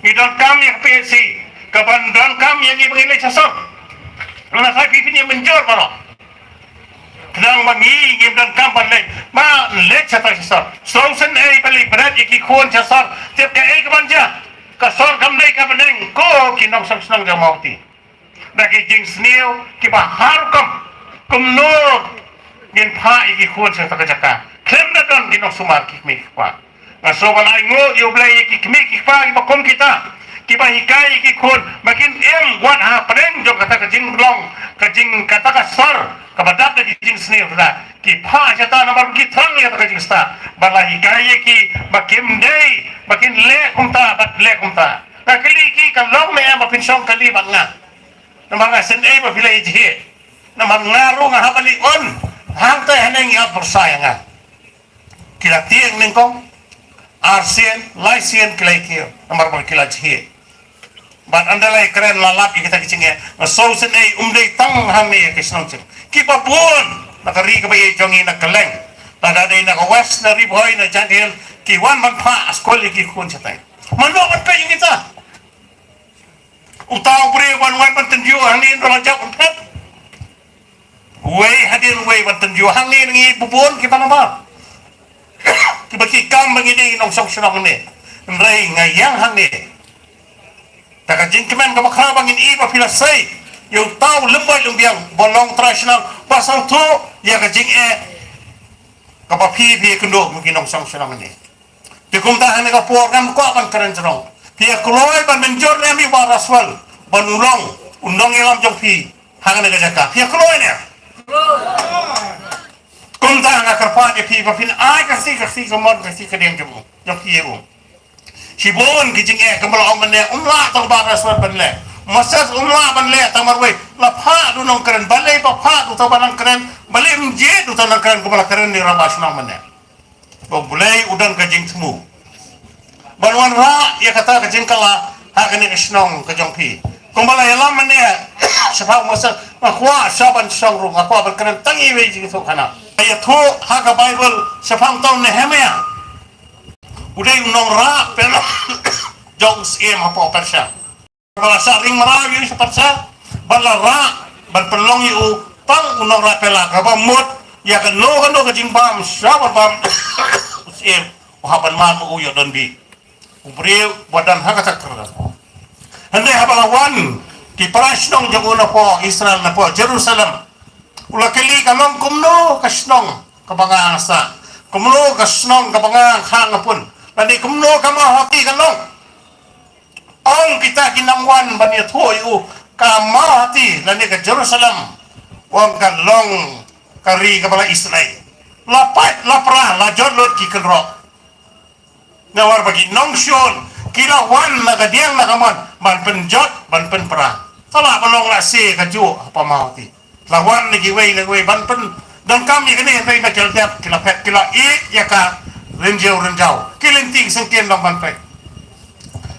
Ngi donkam ïa ka P H C. Ka ban donkam ïa ngi ba ngin leit sha sor. Nga sa phi phin ïa mynjur baroh. Khnang ba ngi ngim donkam ban leit, ba leit sha sor. Sngewsynei ba leit bret ïa ki khun sha sor. Tip kaei ka ban jia? Ka sor kam dei ka bneng, ko ki nongshong shnong jong Mawhati. Da ki jingsniew kiba har kum, kumno ngin phah ïa ki khun sha kata ka jaka. Khlem da don ki nongsumar ki kmie ki kpa. Nga sngewbha ban ai nguh ïa U Blei ïa ki kmie ki kpa kiba kum kita, kiba hikai ïa ki khun ba kin im wat hapdeng jong kata ka jinglong, ka jing, kata ka sor kaba dap da ki jingsniew, kata ki phah shata namar ki thrang ïa kata ka jingstad. Ba la hikai ïa ki ba kim dei ba kin leh kumta bad leh kumta. Nga kylli ki, ka long ne em ba phin shong kali bad nga? Namar nga sngewsynei ba phi la ïa jhieh. Namar nga ruh nga hap ban leit un hangta haneng, ïa pyrsa ïa nga. Ki la tieng nyngkong, arsien, laisien ki la ïa kiew namar ba ki la jhieh. Bad ynda la ïa kren la lap ïa kita ki jingeh, nga sngewsynei um dei tang hangne ïa ki shnong jong kiba bun na ka ri kaba ïeit jong ngi na kylleng. Lada dei na ka West, na Ri Bhoi, na Jaintia Hills, ki wan ban phah skul ïa ki khun shatai. Mano ban peit ïa kita? Uta u briew ban wan ban tynjuh hangne, ynda la jop ban phet. Wei hadien wei ban tynjuh hangne, ngi bun kiba namar kiba ki kam ba ngi dei nongshong shnong hangne. Hynrei nga ïeng hangne da ka jingkmen kaba khraw ba ngin ïohi ba phi la sei ïa uta u lymbai lyngbiang ba long trai shnong ba sngewthuh ïa ka jingeh kaba phi, phi ïakynduh ma ki nongshong shnong hangne. Te kumta hangne ka por ngam kwah ban kren jrong. Phi ïa kloi ban mynjur ne em ïa u Bah Raswel ban u long u nongïalam jong phi. Ha kane ka jaka phi ïa kloi ne? Kumta nga kyrpad ïa phi ba phin ai ka kti, ka kti kamon, ka kti kadiang jong u, jong phi ïa u. Shibun ki jingeh kumba la ong mynne, um lah tang ba ka swan ban leh. Moses um lah ban leh tang marwei. La phah da u nongkren, balei ba phah da uta u ba nang kren, balei um jied da uta u nang kren kumba la kren ïa u rangbah shnong mynne. Ba U Blei u don ka jingthmu ban wanrah ïa kata ka jingkylla ha kane ka shnong ka jong phi. Kumba la ïalam mynne shaphang Moses, nga kwah sha ban shong ruh, nga kwah ban kren tang iwei jingthoh khana. Ïathuh ha ka Baibl shaphang uta u Nehemiah. U dei u nongrah pela jong u syiem hapoh Persia. Ba la shah ring mraw ïa u sha Persia, ba la rah ban pynlong ïa u tang u nongrah pela kaba mut ïa kano kano ka jingbam sha ban bam u syiem, u hap ban mad ma u ïoh don bih. U briew ba don ha kata ka kyrdan. Hynrei haba la wan ki para shnong jong u napoh Israel, napoh Jerusalem, u la kylli, ka long kumno ka shnong kaba nga sah? Kumno ka shnong kaba nga kha nga pun? Lane kumno ka Mawhati ka long? Ong kita ki nang wan ban ïathuh ïa u, ka Mawhati lane ka Jerusalem, ong ka long ka ri kaba la Israel. La pait la pra, la jot lut ki kynroh. Namar ba ki nongshun ki la wan na ka diang na ka mon ban pynjot ban pynpra. Te lah ban long lehse kajuh ha Mawhati. La wan na kiwei na kiwei ban pyndonkam ïa kane, hynrei na ki la dep, ki la phet, ki la ïeh ïa ka rynjiew rynjaw. Ki lynti ki syngkien long ban peit.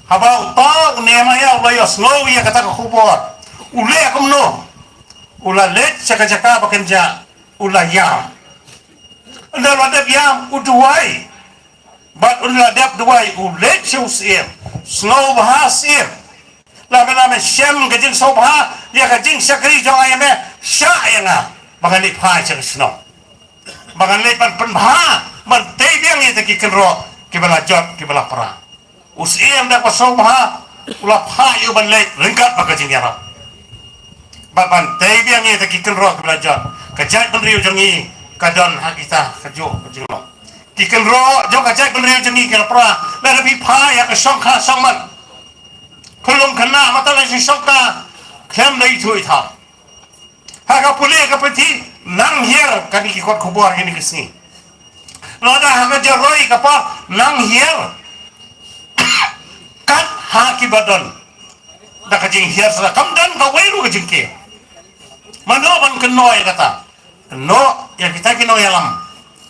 Haba uta u Nehemiah u la ïohsngew ïa kata ka khubor, u leh kumno? U la leit sha ka jaka ba kynjah, u la ïam. Ynda la dep ïam, u duwai. Bad ynda la dep duwai, u leit sha u syiem, sngewbha syiem. Lada me shem ka jingsngewbha ïa ka jingshakri jong nga ïa me, shah ïa nga ba ngan leit phai sha ka shnong, ba ngan leit ban pynbha, ban tei biang ïa kita ki kynroh kiba la jot, kiba la pra. U syiem da kaba sngewbha u la phah ïa u ban leit ryngkat bad ka jingïarap, bad ban tei biang ïa kita ki kynroh kiba la jot. Ka jaitbynriew jong ngi ka don ha kita kajuh ka jinglong. Ki kynroh jong ka jaitbynriew jong ngi ki la pra. Lada phi phai ha ka shongkha shongman, khyllung khynnah, mynta la shongkha, khlem da ithuh ithaw. Ha ka pule ka pyrthei nang hiar kane ki kot khubor kine ki sngi. Lada ha ka jingroi ka por nang hiar kat ha kiba don da ka jinghiar shisha, kam don kawei ruh ka jingker. Mano ban kynnoh ïa kata? Kynnoh ïa kita ki nongïalam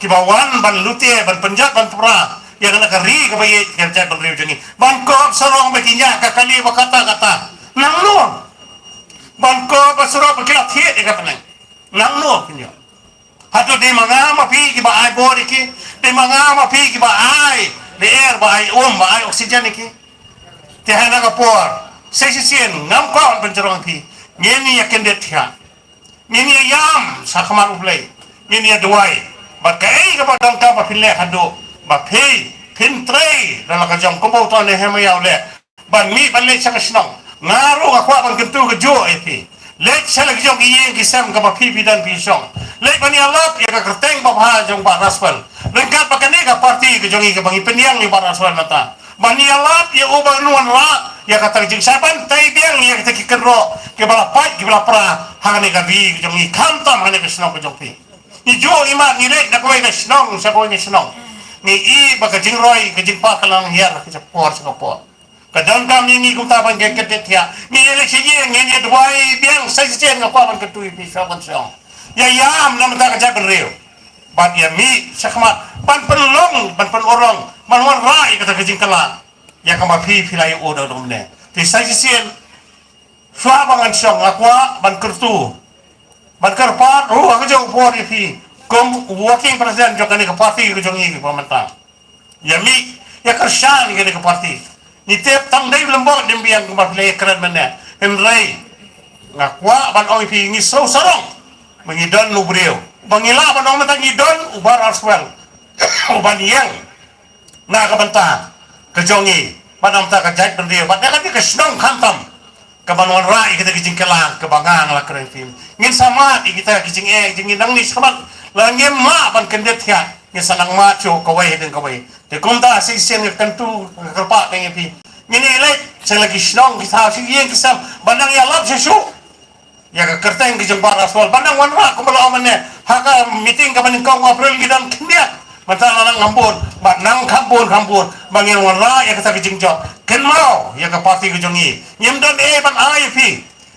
kiba wan ban lute, ban pynjot, ban pra ïa kane ka ri kaba ïeit, ka jaitbynriew jong ngi. Ban kop sarong ba ki ñiah ka kali ba kata kata. Nangno? Ban kop ba sarong ba ki la thied ïa ka bneng. Nangno kin ïoh? Hato dei ma nga ma phi kiba ai bor ïa ki? Dei ma nga ma phi kiba ai lyer, ba ai um, ba ai oxygen ïa ki? Te ha kane ka por, sa shisien ngam kwah ban pynjrong ïa phi. Ngin ïa kyndit thiah. Ngin ïa ïam sha khmat U Blei. Ngin ïa duwai. Bad kaei kaba donkam ba phin leh haduh ba phi, phin trei da la ka jong kumba uta u Nehemiah u leh, ban mih ban leit sha ka shnong. Nga ruh nga kwah ban kyntu kajuh ïa phi. Leit sha la ki jong ki ïing ki sem kaba phi phi don phi shong. Leit ban ïalap ïa ka kyrteng babha jong Bah Raswel ryngkat bad kane ka party ka jong ngi kaba ngi pynïeng ïa Bah Raswel mynta. Ban ïalap ïa u ban wanrah ïa kata ka jingshai, ban tei biang ïa kita ki kynroh kiba la pait kiba la pra ha kane ka ri ka jong ngi, khamtam ha kane ka shnong ka jong phi. Ngi juh ngi mad, ngi leit na kawei ka shnong sha kawei ka shnong, ngi i ba ka jingroi ka jingpaklang hiar ka por sha ka por. Ka donkam ïa ngi kumta ban kyndit thiah. Ngi ïa leit sha ïing, ngi ïa duwai biang, sa shisien nga kwah ban kyntu ïa phi shwa ban shong. Ïa ïam na ka bynta ka jaitbynriew. Bad ïa mih shakhmat ban pynlong, ban pynurlong, ban wanrah ïa kata ka jingkylla ïa kaba phi phi la ïoh da u dong ne. Te sa shisien, shwa ba ngan shong, nga kwah ban kyrtu, ban kyrpad ruh ha ka jong u por ïa phi kum u working president jong kane ka party ka jong ngi kaba mynta. Ïa mih, ïa kyrshan ïa kane ka party. Ngi tip tang dei u lymbor dieng biang kumba phi la ïakren mynne. Hynrei nga kwah ban ong ïa phi, ngi sngewsarong ba ngi don u briew ba ngi lah ban ong mynta ngi don u Bah Raswel u ban ïeng na ka bynta ka jong ngi bad na ka bynta ka jaitbynriew bad na ka bynta ka shnong khamtam, ka ban wanrah ïa kita ki jingkylla kaba nga nga la kren ïa phi. Ngin sa mad ïa kita ki jingeh jong ngi nangne shakhmat, la ngim lah ban kyndit thiah, ngin sa nang mad shuh kawei hadien kawei. Te kumta sa shisien nga kyntu, nga kyrpad ïa phi, ngin ïa leit sha la ki shnong ki thaw, sha ki ïing ki sem ban nang ïalap shuh shuh. ïa ka kyrteng ka jong Bah Laswal ban nang wanrah kumba la ong mynne ha ka meeting kaba nyngkong April, ngi don khyndiat. Mynta la nang kham bun, bad nang kham bun kham bun ba ngin wanrah ïa kata ka jingjop. Kynmaw ïa ka party ka jong ngi, ngim don ei ban ai ïa phi.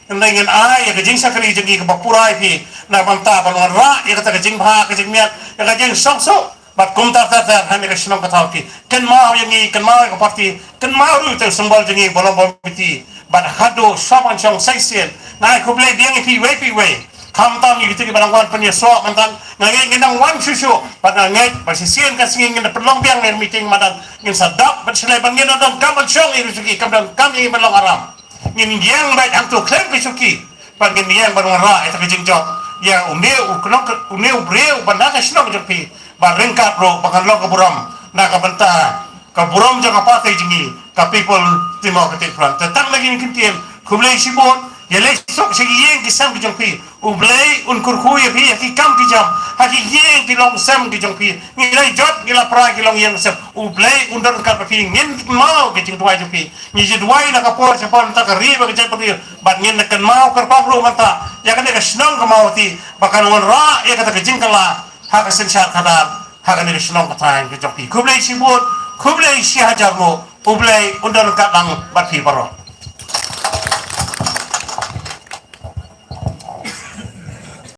Hynrei ngin ai ïa ka jingshakri jong ngi kaba pura ïa phi na bynta ban wanrah ïa kata ka jingbha ka jingmiat, ïa ka jingsngewsuk. Bad kumta ter ter ha kane ka shnong ka thaw phi. Kynmaw ïa ngi, kynmaw ïa ka party, kynmaw ruh ïa u symbol jong ngi ba long ba miti. Bad haduh sha ban shong sa shisien, nga ai khublei biang ïa phi iwei pa iwei. Khamtam ïa kito kiba dang wan pynïasoh mynta, nga ngeit ngin dang wan shuh shuh. Bad nga ngeit ba shisien ka sngi ngin da pynlong biang ïa ka meeting, mynta ngin sa dap bad shlei bad ngin da donkam ban shong ïa ka shuki, kam donkam ïa ngi ban long aram. Ngin ïeng beit hangto khlem ka shuki. Bad ngin ïeng ban wanrah ïa ka jingjop ïa une u khnong, une u briew ba na ka shnong jong phi. Bad ryngkat ruh ba kan long ka burom na ka bynta ka burom jong ka party jong ngi, ka People Democratic Front. Te tang na ki kyntien, khublei shibun. Ïa leit suk sha ki ïing ki sem ki jong phi. U Blei un kyrkhu ïa phi ha ki kam ki jam, ha ki ïing ki longsem ki jong phi. Ngi la jot, ngi la pra ki longïing sem. U Blei un don ryngkat bad phi. Ngin kynmaw ka jingduwai jong phi. Ngi ju duwai na ka por sha por mynta, ka ri bad ka jaitbynriew. Bad ngin da kynmaw kyrpang ruh mynta ïa kane ka shnong ka Mawhati ba kan wanrah ïa kata ka jingkylla ha ka synshar khadar ha kane ka shnong ka thaiñ ka jong phi. Khublei shibun, khublei shihajar nguh. U Blei un don ryngkat lang bad phi baroh.